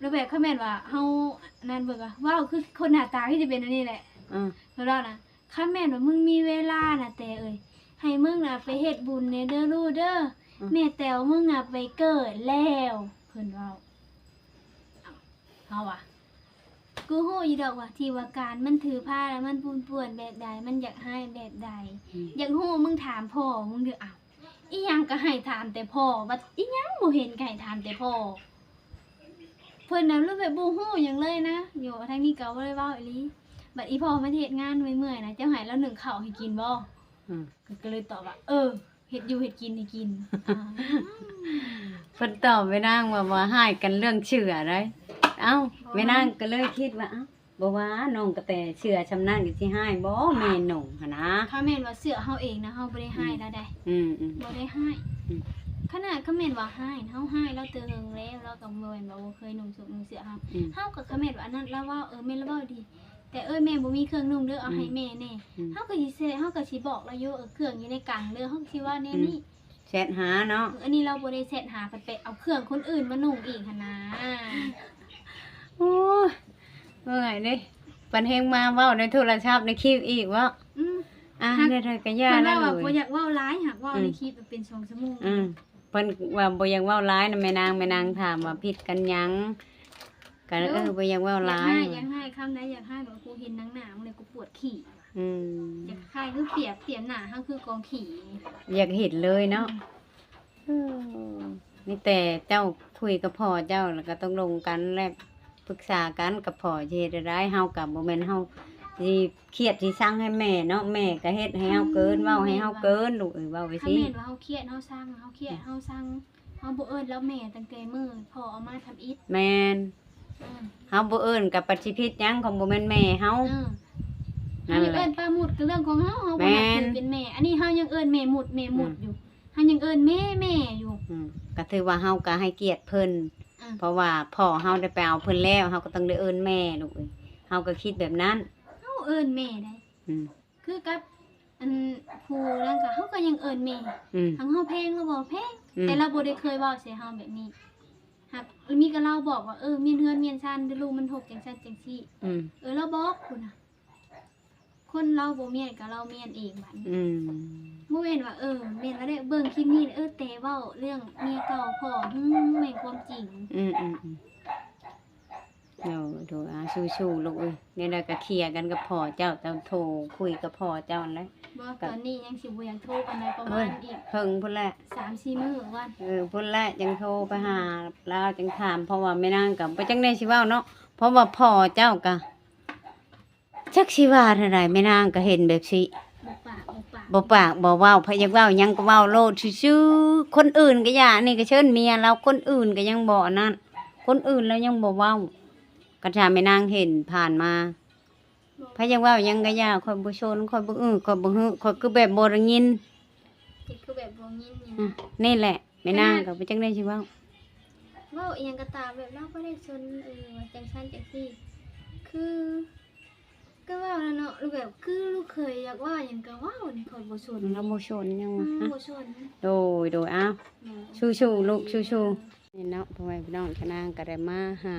ແລ້ວແບບຄັນແມ່ນວ່າເຮົານັ້ນເບິ່ງວ່າ ເວົ້າຄືຄົນໜ້າຕາຄືຊິເປັນແນວນີ້ແຫຼະ ອືມ ເພິ່ນວ່ານະ ຄັນແມ່ນວ່າມຶງມີເວລານະແຕ່ເອີຍ ໃຫ້ມຶງນະໄປເຮັດບຸນແດ່ເດີລູກເດີ ອືມ ແມ່ແຕວມຶງນະໄປເກີດແລ້ວ ເພິ່ນເວົ້າ ເຮົາວ່າ ກູຮູ້ຢູ່ດອກວ່າທີ່ວ່າການມັນຖືພາ ແລ້ວມັນປັ່ນປ່ວນແບບໃດ ມັນຢາກຮ້າຍແບບໃດ ອືມ ຢາກຮູ້ມຶງຖາມພໍ່ມຶງເດີ້ ອ້າວ ອີຫຍັງກໍໃຫ້ຖາມແຕ່ພໍ່ ບັດອີຫຍັງບໍ່ເຫັນກໍໃຫ້ຖາມແຕ່ພໍ່ ເພິ່ນນະລະແບບບໍ່ຮູ້ຫຍັງເລີຍນະ ໂຍ ທາງນີ້ກໍບໍ່ໄດ້ເວົ້າອີ່ຫຼີ ບັດອີ່ພໍ່ມາເຮັດງານເມື່ອຍໆນະ ເຈົ້າໃຫ້ລາວໜຶ້ງເຂົ້າໃຫ້ກິນບໍ່? ອືມ ກໍເລີຍຕອບວ່າ ເອີ ເຮັດຢູ່ເຮັດກິນໃຫ້ກິນ ເພິ່ນຕອບແມ່ນາງວ່າ ບໍ່ຮ້າຍກັນເລື່ອງເຊື້ອໃດ໋ ເອົ້າ ບໍ່ຮ້າຍ ແມ່ນາງກໍເລີຍຄິດວ່າ ເອົ້າ ບໍ່ວ່ານ້ອງກະແຕເຊື້ອຊ່ຳນັ້ນກໍຊິຮ້າຍບໍ່ ແມ່ນຸ່ງຫັ້ນນະ ຖ້າແມ່ນວ່າເຊື້ອເຮົາເອງນະ ເຮົາບໍ່ໄດ້ຮ້າຍລາວໃດ໋ ອືມໆ ບໍ່ໄດ້ຮ້າຍ ອືມ ຂະໜາດ ຄັນແມ່ນວ່າຮ້າຍ ເຮົາຮ້າຍລາວແຕ່ເຫິງແລ້ວ ລາວກໍບໍ່ແມ່ນວ່າບໍ່ເຄີຍນຸ່ງຊຸກນຸ່ງເສື້ອເຮົາ ອືມ ເຮົາກໍ ຄັນແມ່ນວ່າອັນນັ້ນລາວເວົ້າ ເອີ ແມ່ນລາວເວົ້າດີ ແຕ່ເອີຍແມ່ບໍ່ມີເຄື່ອງນຸ່ງເດີ ເອົາໃຫ້ແມ່ແດ່ ອືມ ເຮົາກໍຊິແຊະ ເຮົາກໍຊິບອກລາວຢູ່ ເອີ ເຄື່ອງຢູ່ໃນກັງເດີ ເຮົາກໍຊິເວົ້າແນວນີ້ ອືມ ແຊັດຫາເນາະ ເອີ ອັນນີ້ລາວບໍ່ໄດ້ແຊັດຫາ ພັດໄປເອົາເຄື່ອງຄົນອື່ນມານຸ່ງອີກຫັ້ນນາ ໂອ້ຍ ເມື່ອຍເດ້ ປານແຮງມາເວົ້າໃນໂທລະສັບໃນຄລິບອີກເວາະ ອືມ ອ່າ ຫາກ ແນວໃດກໍຢ່າ ເພິ່ນວ່າ ແລ້ວ ບໍ່ຢາກເວົ້າຫຼາຍ ຫາກເວົ້າ ອືມ ໃນຄລິບເປັນສອງຊົ່ວໂມງ ອືມ ເພິ່ນວ່າບໍ່ຢາກເວົ້າຫຼາຍນຳແມ່ນາງ ແມ່ນາງຖາມວ່າຜິດກັນຫຍັງ ກໍ ເອີ ບໍ່ຢາກເວົ້າຫຼາຍ ຢາກຮ້າຍ ຢາກຮ້າຍ ຄຳໃດຢາກຮ້າຍ ບອກກູເຫັນໜັງໜາມຶງແລ້ວກູປວດຂີ້ ອືມ ຢາກຄ້າຍຄືປຽບ ປຽບໜ້າເຮົາຄືກອງຂີ້ ຢາກເຫັນເລີຍເນາະ ອືມ ເອີ ມີແຕ່ເຈົ້າຄຸຍກັບພໍ່ເຈົ້າ ແລ້ວກໍຕົກລົງກັນ ແລະ ປຶກສາກັນກັບພໍ່ ຊິເຮັດແນວໃດ ເຮົາກໍບໍ່ແມ່ນເຮົາຊິຄຽດຊິຊັງໃຫ້ແມ່ເນາະ ແມ່ກໍເຮັດໃຫ້ເຮົາເກີນ ອືມ ເວົ້າໃຫ້ເຮົາເກີນ ແມ່ນວ່າ ລູກເອີຍ ເວົ້າໄປ ຄັນ ຊິ ແມ່ນວ່າເຮົາຄຽດເຮົາຊັງ ເຮົາຄຽດ ອືມ ເຮົາຊັງ ເຮົາບໍ່ເອີ້ນລາວແມ່ຕັ້ງແຕ່ມື້ພໍ່ເອົາມາທຳອິດ ແມ່ນ ອືມ ເຮົາບໍ່ເອີ້ນກໍປັດຊິຜິດຫຍັງ ຂອງບໍ່ແມ່ນແມ່ເຮົາ ເອີ ນັ້ນແຫຼະ ເຮົາຢາກເອີ້ນປ້າມຸດກໍເລື່ອງຂອງເຮົາ ເຮົາບໍ່ນັບຖື ແມ່ນ ເປັນແມ່ ອັນນີ້ເຮົາຍັງເອີ້ນແມ່ມຸດ ແມ່ມຸດ ອືມ ຢູ່ ເຮົາຍັງເອີ້ນແມ່ ແມ່ຢູ່ ອືມ ກໍຖືວ່າເຮົາກໍໃຫ້ກຽດເພິ່ນ ອືມ ເພາະວ່າພໍ່ເຮົາໄດ້ໄປເອົາເພິ່ນແລ້ວ ເຮົາກໍຕ້ອງໄດ້ເອີ້ນແມ່ ລູກເອີຍ ເຮົາກໍຄິດແບບນັ້ນ ເຮົາເອີ້ນແມ່ໄດ໋ ອືມ ຄືກັບອັນຜູ້ນັ້ນກໍ ເຮົາກໍຍັງເອີ້ນແມ່ ອືມ ທັງເຮົາແພງລາວບໍ່ແພງ ອືມ ແຕ່ລາວບໍ່ໄດ້ເຄີຍເວົ້າໃສ່ເຮົາແບບນີ້ ຫາກມີກໍລາວບອກວ່າ ເອີ ມ້ຽນເຮືອນມ້ຽນຊານເດີລູກ ມັນຮົກຈັ່ງຊັ້ນຈັ່ງຊີ້ ອືມ ເອີ ລາວບອກພຸ້ນນະ ຄົນລາວບໍ່ມ້ຽນກໍລາວມ້ຽນເອງບັດນີ້ ອືມ ບໍ່ແມ່ນວ່າ ເອີ ແມ່ນວ່າໄດ້ເບິ່ງຄລິບນີ້ ເອີ ແຕ່ເວົ້າເລື່ອງເມຍເກົ່າພໍ່ ຫື ແມ່ນຄວາມຈິງ ອືມໆໆ ໂດຍ ໂດຍ ອ່າ ສູ້ໆ ລູກເອີຍ ແນວໃດກໍເຄຍກັນກັບພໍ່ເຈົ້າ ເຈົ້າໂທຄຸຍກັບພໍ່ເຈົ້າຫັ້ນແຫຼະ ບໍ່ ກໍ ຕອນນີ້ຍັງຊິບໍ່ຢາກໂທປານໃດ ປະມານອີກ ເຮີ້ຍ ເຫິງພຸ້ນແຫຼະ ສາມສີ່ມື້ກ່ອນ ເອີ ພຸ້ນແຫຼະ ຈັ່ງໂທໄປຫາລາວຈັ່ງຖາມ ເພາະວ່າແມ່ນາງກໍບໍ່ຈັກແນວຊິເວົ້າເນາະ ເພາະວ່າພໍ່ເຈົ້າກໍ ຈັກຊິວ່າແນວໃດ ແມ່ນາງກໍເຫັນແບບຊີ້ ບໍ່ປາກບໍ່ປາກ ບໍ່ປາກບໍ່ເວົ້າ ໃຜຢາກເວົ້າຫຍັງກໍເວົ້າໂລດຊື່ໆ ຄົນອື່ນກໍຢ່າ ອັນນີ້ກໍເຊີນເມຍລາວ ຄົນອື່ນກໍຍັງບໍ່ອັນນັ້ນ ຄົນອື່ນລາວຍັງບໍ່ເວົ້າ ກໍຖ້າແມ່ນາງເຫັນຜ່ານມາ ໃຜຢາກເວົ້າຫຍັງກໍຢ່າ ຂ້ອຍບໍ່ສົນ ຂ້ອຍບໍ່ອື້ ຂ້ອຍບໍ່ຫຶ ຂ້ອຍຄືແບບບໍ່ໄດ້ຍິນ ເຮັດຄືແບບບໍ່ຍິນນີ້ນະ ອືມ ນີ້ແຫຼະ ແມ່ນາງກໍບໍ່ຈັກແນວຊິເວົ້າ ເວົ້າອີ່ຫຍັງກໍຕາມ ແບບລາວບໍ່ໄດ້ສົນ ເອີ ວ່າຈັ່ງຊັ້ນຈັ່ງຊີ້ ຄື ກໍເວົ້າແລ້ວເນາະ ແບບຄືລູກເຂີຍຢາກເວົ້າຫຍັງກໍເວົ້າ ຂ້ອຍບໍ່ສົນ ລາວບໍ່ສົນຫຍັງ ອືມ ຫະ ບໍ່ສົນ ໂດຍ ໂດຍ ອ້າວ ໂດຍ ສູ້ໆ ລູກ ສູ້ໆ ນີ້ເນາະ ພໍ່ແມ່ພີ່ນ້ອງ ຂະນາງກໍໄດ້ມາຫາ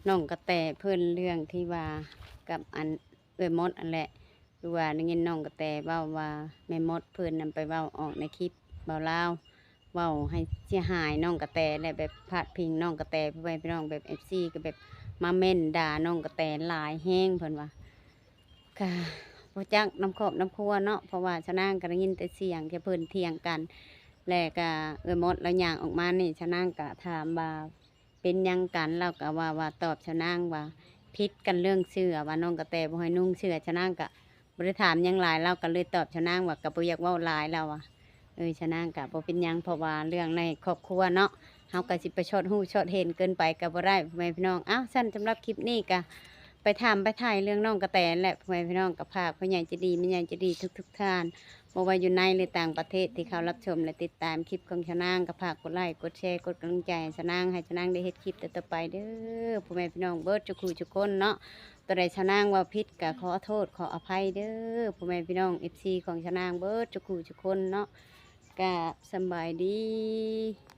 ນ້ອງກະແຕເພິ່ນ ເລື່ອງທີ່ວ່າກັບອັນເອື້ອຍມົດຫັ້ນແຫຼະ ຄືວ່າໄດ້ຍິນນ້ອງກະແຕເວົ້າວ່າ ແມ່ມົດເພິ່ນນຳໄປເວົ້າອອກໃນຄລິບເບົາລາວ ເວົ້າໃຫ້ເສຍຫາຍນ້ອງກະແຕ ແລະ ແບບພາດພິງນ້ອງກະແຕ ພໍ່ແມ່ພີ່ນ້ອງ ແບບເອັຟຊີກໍແບບມາເມັ້ນດ່ານ້ອງກະແຕຫຼາຍແຮງ ເພິ່ນວ່າ ກະບໍ່ຈັກນຳຄອບນຳຄົວເນາະ ເພາະວ່າຊະນາງກໍໄດ້ຍິນແຕ່ສຽງແຕ່ເພິ່ນຖຽງກັນ ແລະ ກະເອື້ອຍມົດລາວຍ່າງອອກມານີ້ ຊະນາງກະຖາມວ່າເປັນຫຍັງກັນ ລາວກະວ່າ ວ່າຕອບຊະນາງວ່າຜິດກັນເລື່ອງເສື້ອ ວ່ານ້ອງກະແຕບໍ່ໃຫ້ນຸ່ງເສື້ອ ຊະນາງກະ ບໍ່ໄດ້ຖາມຫຍັງຫຼາຍ ລາວກໍເລີຍຕອບຊະນາງວ່າ ກໍບໍ່ຢາກເວົ້າຫຼາຍ ລາວວ່າ ເອີ ຊະນາງກໍບໍ່ເປັນຫຍັງ ເພາະວ່າເລື່ອງໃນຄອບຄົວເນາະ ເຮົາກໍຊິໄປຊອດຮູ້ຊອດເຫັນເກີນໄປກໍບໍ່ໄດ້ ພໍ່ແມ່ພີ່ນ້ອງ. ອ້າວ ຊັ້ນສຳລັບຄລິບນີ້ກໍໄປຖາມໄປຖ່າຍເລື່ອງນ້ອງກະແຕນັ້ນແຫຼະ ພໍ່ແມ່ພີ່ນ້ອງ. ກໍຝາກຜູ້ໃຫຍ່ໃຈດີ ແມ່ໃຫຍ່ໃຈດີທຸກໆທ່ານ ບໍ່ວ່າຢູ່ໃນ ຫຼື ຕ່າງປະເທດ ທີ່ເຂົ້າຮັບຊົມ ແລະ ຕິດຕາມຄລິບຂອງຊະນາງ ກໍຝາກກົດໄລ ກົດແຊ ກົດກຳລັງໃຈໃຫ້ຊະນາງ ໃຫ້ຊະນາງໄດ້ເຮັດຄລິບຕໍ່ໆໄປເດີ ພໍ່ແມ່ພີ່ນ້ອງເບິດທຸກຜູ້ທຸກຄົນເນາະ. ໂຕໃດຊະນາງເວົ້າຜິດກໍຂໍໂທດຂໍອະໄພເດີ ພໍ່ແມ່ພີ່ນ້ອງເອັຟຊີຂອງຊະນາງເບິດທຸກຜູ້ທຸກຄົນເນາະ. ກະສຳບາຍດີ.